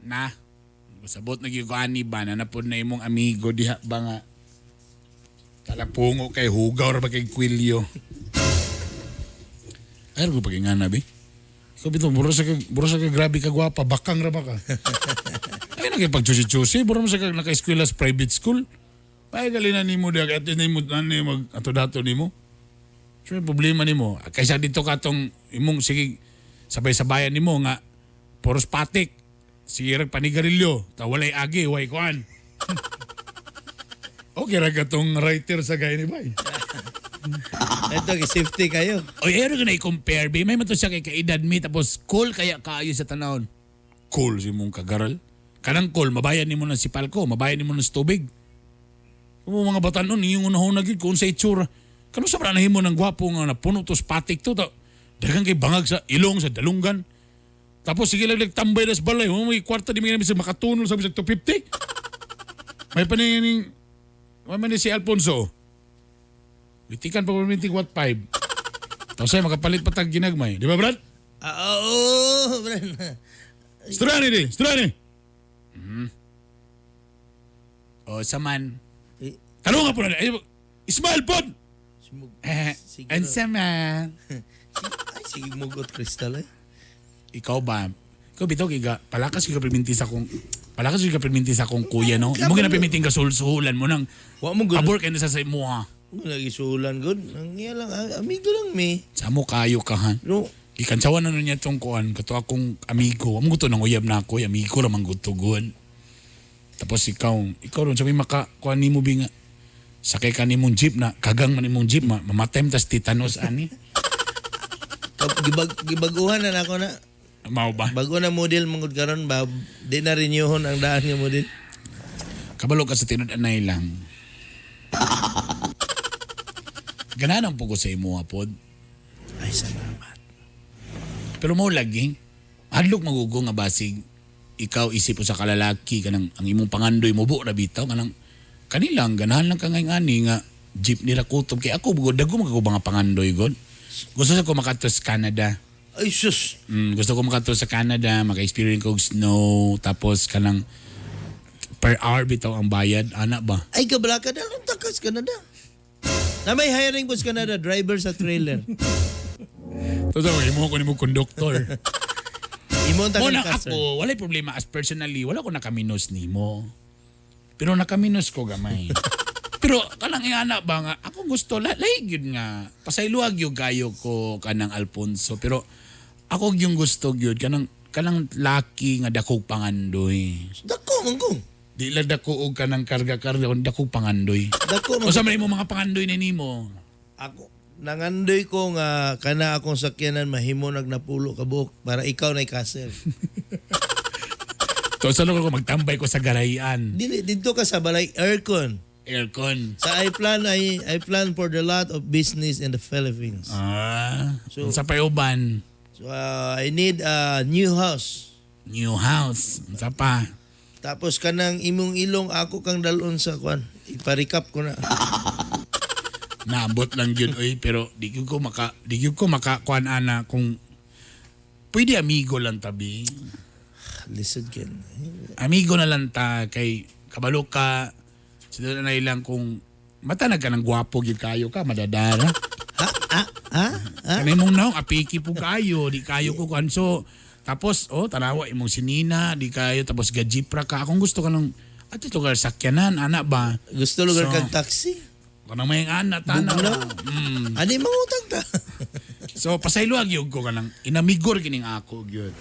Na, sabot na gyud ko ani ba na napod na imong amigo diha ba nga talapungo kay hugaw ra ba kay kwilyo. Ay, ko pag-ingana, bi. Ikaw bitaw, mura sa ka grabe ka gwapa, bakang ra ba ka? Ay, nakipag-chusi-chusi, mura mo sa ka naka-eskwela sa private school. Ay, gali na nimo diha, at nimo, ano mag ato-dato nimo. So, yung problema nimo, kaysa dito ka tong imong sige sabay-sabayan nimo nga puros patik. Sige rag panigarilyo, ta walay agi, way kuan. Okay ra ka tong writer sa gay ni bay. Ito, safety kayo. Oy, ero ka na i-compare, be. May mato siya kay kaedad mi, tapos cool kaya kaayo sa tanawon. Cool si mong kagaral. Kanang cool, mabayan nimo ng sipalko, mabayan nimo ng tubig. Kung mga batanon, iyong unahon na gyud kung sa itsura. Kano sa mga nahimo ng gwapo nga napuno to patik to, ta, daghang kay bangag sa ilong, sa dalunggan. Tapos sige lang nagtambay na sa balay, oh, may kwarta di mga namin sa makatunol sa bisag 250. May panining, may man si Alfonso. Witikan pa pamintig what 5. Tapos ay makapalit pa tag ginagmay. Di ba Brad? Ah, oo, pre. Strani di, strani. O saman. Tanong nga po na. Ay, Smile pod. Eh, and saman. Ay, sige mugot kristal eh. Ikaw ba? Ikaw bitaw giga palakas gyud ka perminti sa akong palakas gyud ka perminti sa akong kuya no. Imo gina perminti ka sulsulan mo nang. Wa mo gud. Pabor kay na sa imo ha. Lagi sulan gud. Ang iya lang ah, amigo lang mi. Sa mo kayo ka ha. No. Ikansawan na nun niya tong kuan kato akong amigo. Amo gusto nang uyab na ako, amigo ra man gud gon. Tapos ikaw, ikaw ron sabi maka kuan nimo bi nga sakay ka nimong jeep na kagang man imong jeep ma, mamatay tas titanos ani. Gibag gibaguhan na nako na. Mao ba? Bago na model mangud karon ba di na renewhon ang daan nga model. Kabalo ka sa tinud-anay lang. Ganahan po ko sa imo pod. Ay salamat. Pero mo lagi, hadlok magugo nga basig ikaw isip mo sa kalalaki kanang ang imong pangandoy mo buo ra bitaw kanang kanilang ganahan lang ka ngayon ani nga jeep nila kutob kay ako bugod dago magko mga pangandoy god. Gusto sa ko makadto sa Canada. Ay sus. Gusto ko makadto sa Canada, maka-experience ko og snow tapos kanang per hour bitaw ang bayad ana ba? Ay kabla ka na lang takas Canada. Na may hiring po sa Canada driver sa trailer. Totoo, imo ko nimo konduktor. Imo ang Mo na taga ako, walay problema as personally, wala ko nakaminos nimo. Pero nakaminos ko gamay. Pero kanang ingana ba nga ako gusto la lahi gyud nga pasayloag gyud kayo ko kanang Alfonso pero ako yung gusto gyud kanang kanang laki nga dakog pangandoy. Dako man ko. Di lang dako og kanang karga-karga kun dakog pangandoy. Dako man. Usa man imo mga pangandoy ni nimo. Ako nangandoy ko nga kana akong sakyanan mahimo nagnapulo ka buok para ikaw na kasel. To sa ko magtambay ko sa garayan. Dili didto ka sa balay aircon. Aircon. Sa I plan I plan for the lot of business in the Philippines. Ah, so, sa payuban. So I need a new house. New house. Unsa pa? Tapos kanang imong ilong ako kang dalon sa kwan. Iparikap ko na. Naambot lang yun oy pero di gyud ko maka kuan ana kung pwede amigo lang tabi. Lisod gyud. Amigo na lang ta kay kabalo ka sa doon na ilang kung matanag ka ng gwapo gyud kayo ka madadara. Ha? Ha? Ha? Kanang imong naong apiki po kayo, di kayo ko kuan. So tapos oh tanawa imong sinina, di kayo tapos gajipra ka. Akong gusto ka nung ato lugar sakyanan ana ba? Gusto lugar kag taxi? Kanang may ana tanaw. Ani mangutang ta. So pasayloa gyud ko kanang inamigor kining ako gyud.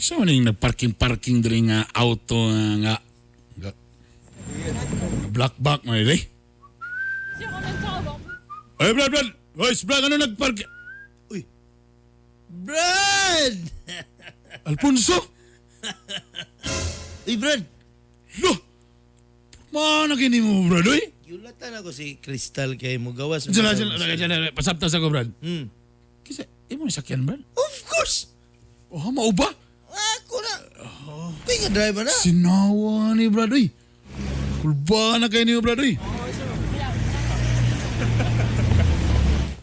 So man yung nagparking-parking diri nga auto nga nga, nga black box man eh. Oy, Brad, Brad! Oy, Brad, ano nagpark? Brad! Alfonso! Uy, Brad! Lo! Mana kini mo, Brad, oy? Yulatan ako si Crystal kay mo gawas. Diyan, diyan, diyan, diyan, pasabta sa ko, Brad. Kasi, imo ni sakyan, Brad? Of course! Oh, mao ba? Ako na. Kuy nga driver na. Sinawa ni Brad, oy. Kulba na kayo ni Brad, oy.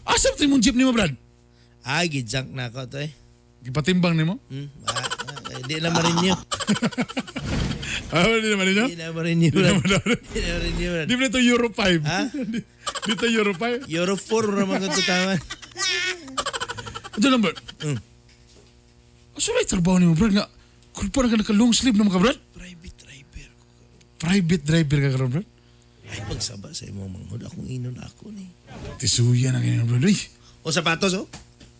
Asa to imong jeep nimo, Brad? Ay, gijunk na ako to eh. Gipatimbang nimo? Di na marinyo. Ah, di na marinyo? Di na marinyo, Di na Brad. Di na marinyo, Brad. Di ba ito Euro 5? Ha? Di to Euro 5? Euro 4 raman ko tama. Ito lang, Brad. Asa may trabaho nimo, Brad? Nga, kulpa na ka naka-long sleeve naman ka, Brad? Private driver. Private driver ka karon, Brad? Ay, pagsaba sa imong manghod. Akong inon ako ni. Tisuya na kayo, Brad. Uy! O sapatos, oh.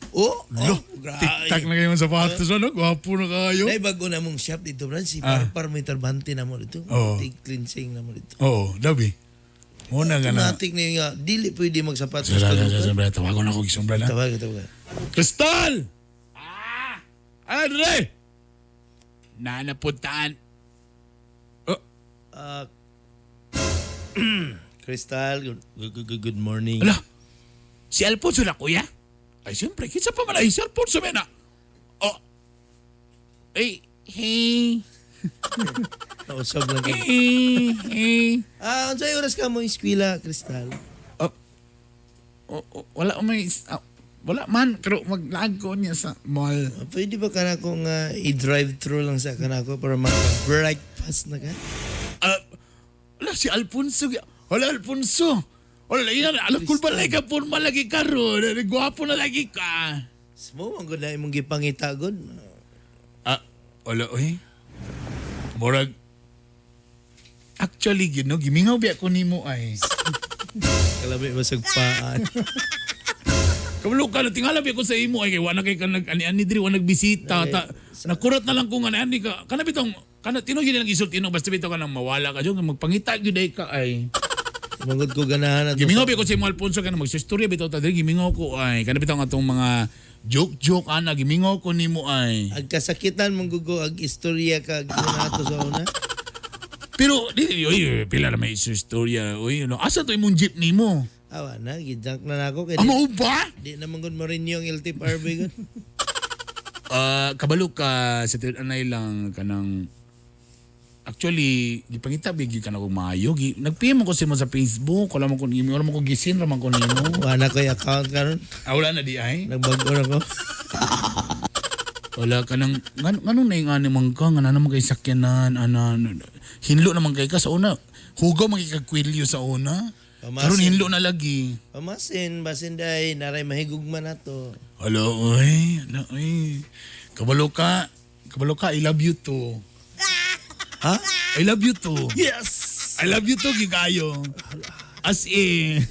Oh, Lo, oh, grabe. tik-tak na kayo ng sapatos, ano? Gwapo na kayo. Dahil bago na mong shop dito, Brad. Si Ah. Parpar may tarbante na mo dito. Oo. Tig cleansing na mo dito. Oo, dabi. Muna ka na. Automatic na yung nga, dili pwede magsapatos Sir, ka sir, doon. sir, Brad. Tawagon ako, isang Brad. ha? Tawag, tawag. Crystal! Ah! Andre! Nanapuntaan. Ah, Crystal, good, good, good, good morning. Ala, si Alfonso na, kuya? Ay, siyempre, kinsa pa man ay si Alfonso mena. Oh. Ay, hey. Nausab lang kayo. Hey, hey. Ah, unsay oras ka mo eskwela, Crystal? Oh, oh, wala may wala man pero maglaag ko niya sa mall. Pwede ba ka na kung i-drive through lang sa kanako para maka-breakfast na ka? Wala si Alfonso. Wala Alfonso. Wala ina alam ko ba lagi ka forma lagi karon. Gwapo na lagi ka. Mo man gud na imong gipangita gud. Ah, wala oy. Murag actually gyud no gimingaw biya ko nimo ay. Kalami mo sagpaan. Kabalo ka na tingala biya ko sa imo ay kay wala kay ka nag ani-ani diri wa nagbisita ta nakurat na lang ko nga ani ka kana bitong kana tinog gyud lang isulti no basta bitaw ka nang mawala ka jud magpangita gyud ay ka ay. Mangod ko ganahan ato. Gimingaw biya ko sa imo Alfonso kana magsistorya bitaw ta diri gimingaw ko ay kana bitaw nga atong mga joke joke ana gimingaw ko nimo ay. Ag kasakitan mong gugo ag istorya ka ato sa una. Pero di oy pila na may istorya oy no asa to imong jeep nimo? Awa na, gijunk na nako kay. Ah, mao ba? Di na man gud marinyo ang LTFRB gud. Kabalo ka sa tinud anay lang kanang actually gipangita bigi ka na kog maayo gi nag-PM ko sa imo sa Facebook wala mo ko wala mo ko gisin ra man ko nimo. Wala ko account karon. Ah, wala na di ay. Nagbago na ko. Wala ka nang ngano na yung ani man ka nga na naman kay sakyanan ana hinlo naman kay ka sa una. Hugaw man kay kag kwilyo sa una. Pamasin. Karon hinlo na lagi. Pamasin, basin day naray mahigugma na to. Hala oy, hala oy. Kabalo ka. Kabalo ka, I love you too. Ha? I love you too. Yes! I love you too, gigayo. As in.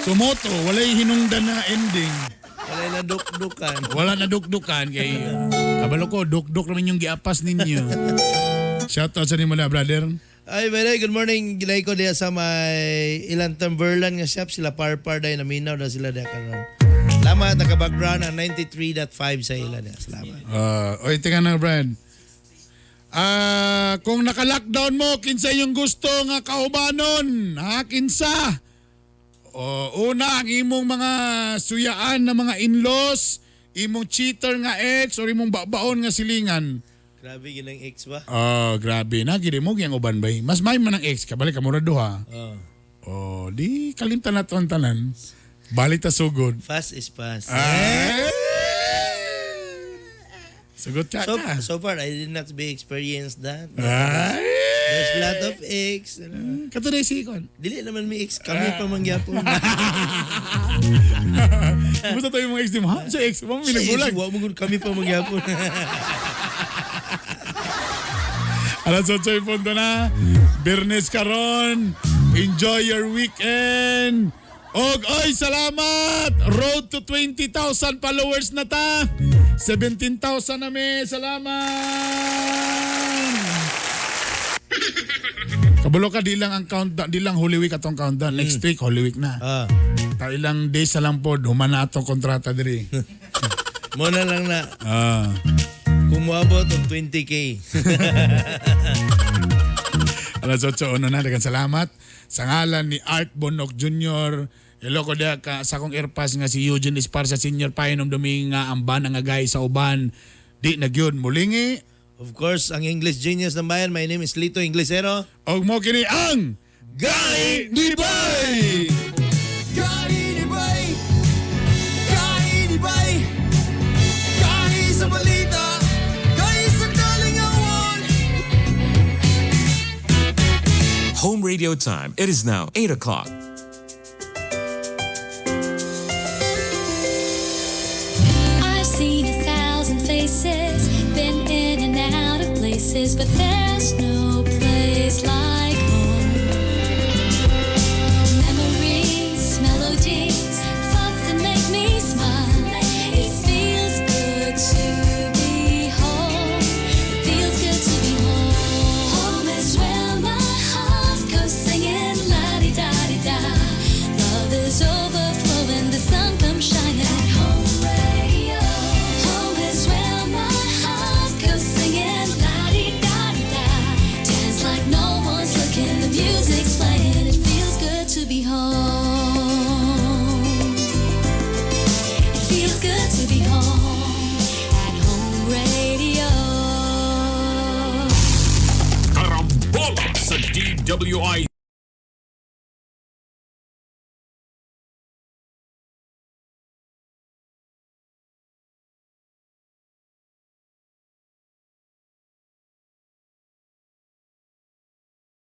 Sumoto, walay hinungdan na ending. Wala na dukdukan. Wala na dukdukan kay kabalo ko dukduk naman yung giapas ninyo. Shout out sa nimo na, brother. Ay, by the way, good morning. Gilay ko diya sa may ilang Tamberlan nga shop. Sila Parpar dahil naminaw na sila diya karon. Salamat, naka-background ang 93.5 sa ila niya. Salamat. Oy, tingnan na, Brad. Kung naka-lockdown mo, kinsa yung gusto nga kaubanon? Ha, kinsa? O, una, ang imong mga suyaan na mga in-laws, imong cheater nga ex, or imong babaon nga silingan. Grabe ginang ex ba? Oh, grabe. Na, gini mo, yung uban ba? Mas may man ang ex ka, balik ka mura duha. Oh. Oh, di kalimtan na to ang tanan. Balik ta sugod. Fast is fast. Ay! Sugot ka So, ka. so far, I did not be experienced that. Ay! There's a lot of ex. Kato na si Ikon. Dili naman may ex. Kami pa mangyapon. Kumusta tayo mga ex di mo? Ha? Sa ex, mo Sa ex, minagulag. wa mo gud kami pa mangyapon. Alas 8:00 na. Birnes karon. Enjoy your weekend. Og oy, salamat! Road to 20,000 followers na ta. 17,000 na mi. Salamat! Kabulo ka, di lang ang countdown, di lang Holy Week atong countdown. Next week, Holy Week na. Ta ilang days na lang pod, human na atong kontrata diri. Muna lang na. Ah. Kung moabot og 20K. Alas 8:01 na, daghang salamat. Sa ngalan ni Art Bonok Jr., Hello ko diha ka sa akong airpass nga si Eugene Esparza Sr. Painom Dominga ang ban ang agay sa uban. Di na gyud mulingi. Of course, ang English genius ng bayan. My name is Lito Inglesero. Og mo kini ang Gai ni Bay! Gai ni Bay! Gai ni Bay! Gai sa balita! Gai sa kalingawan! Home radio time. It is now 8 o'clock. I've seen 1,000 faces, been in and out of places, but there's no place like home. Memories, melodies, thoughts that make me smile. It feels good to be home. It feels good to be home. Home is where my heart goes singing la-di-da-di-da. Love is overflowing, the sun comes shining. Home radio. Home is where my heart goes singing la-di-da-di-da. Dance like no one's looking, the music's playing. It feels good to be home. It feels good to be home at home radio. Karambola sa DWIZ.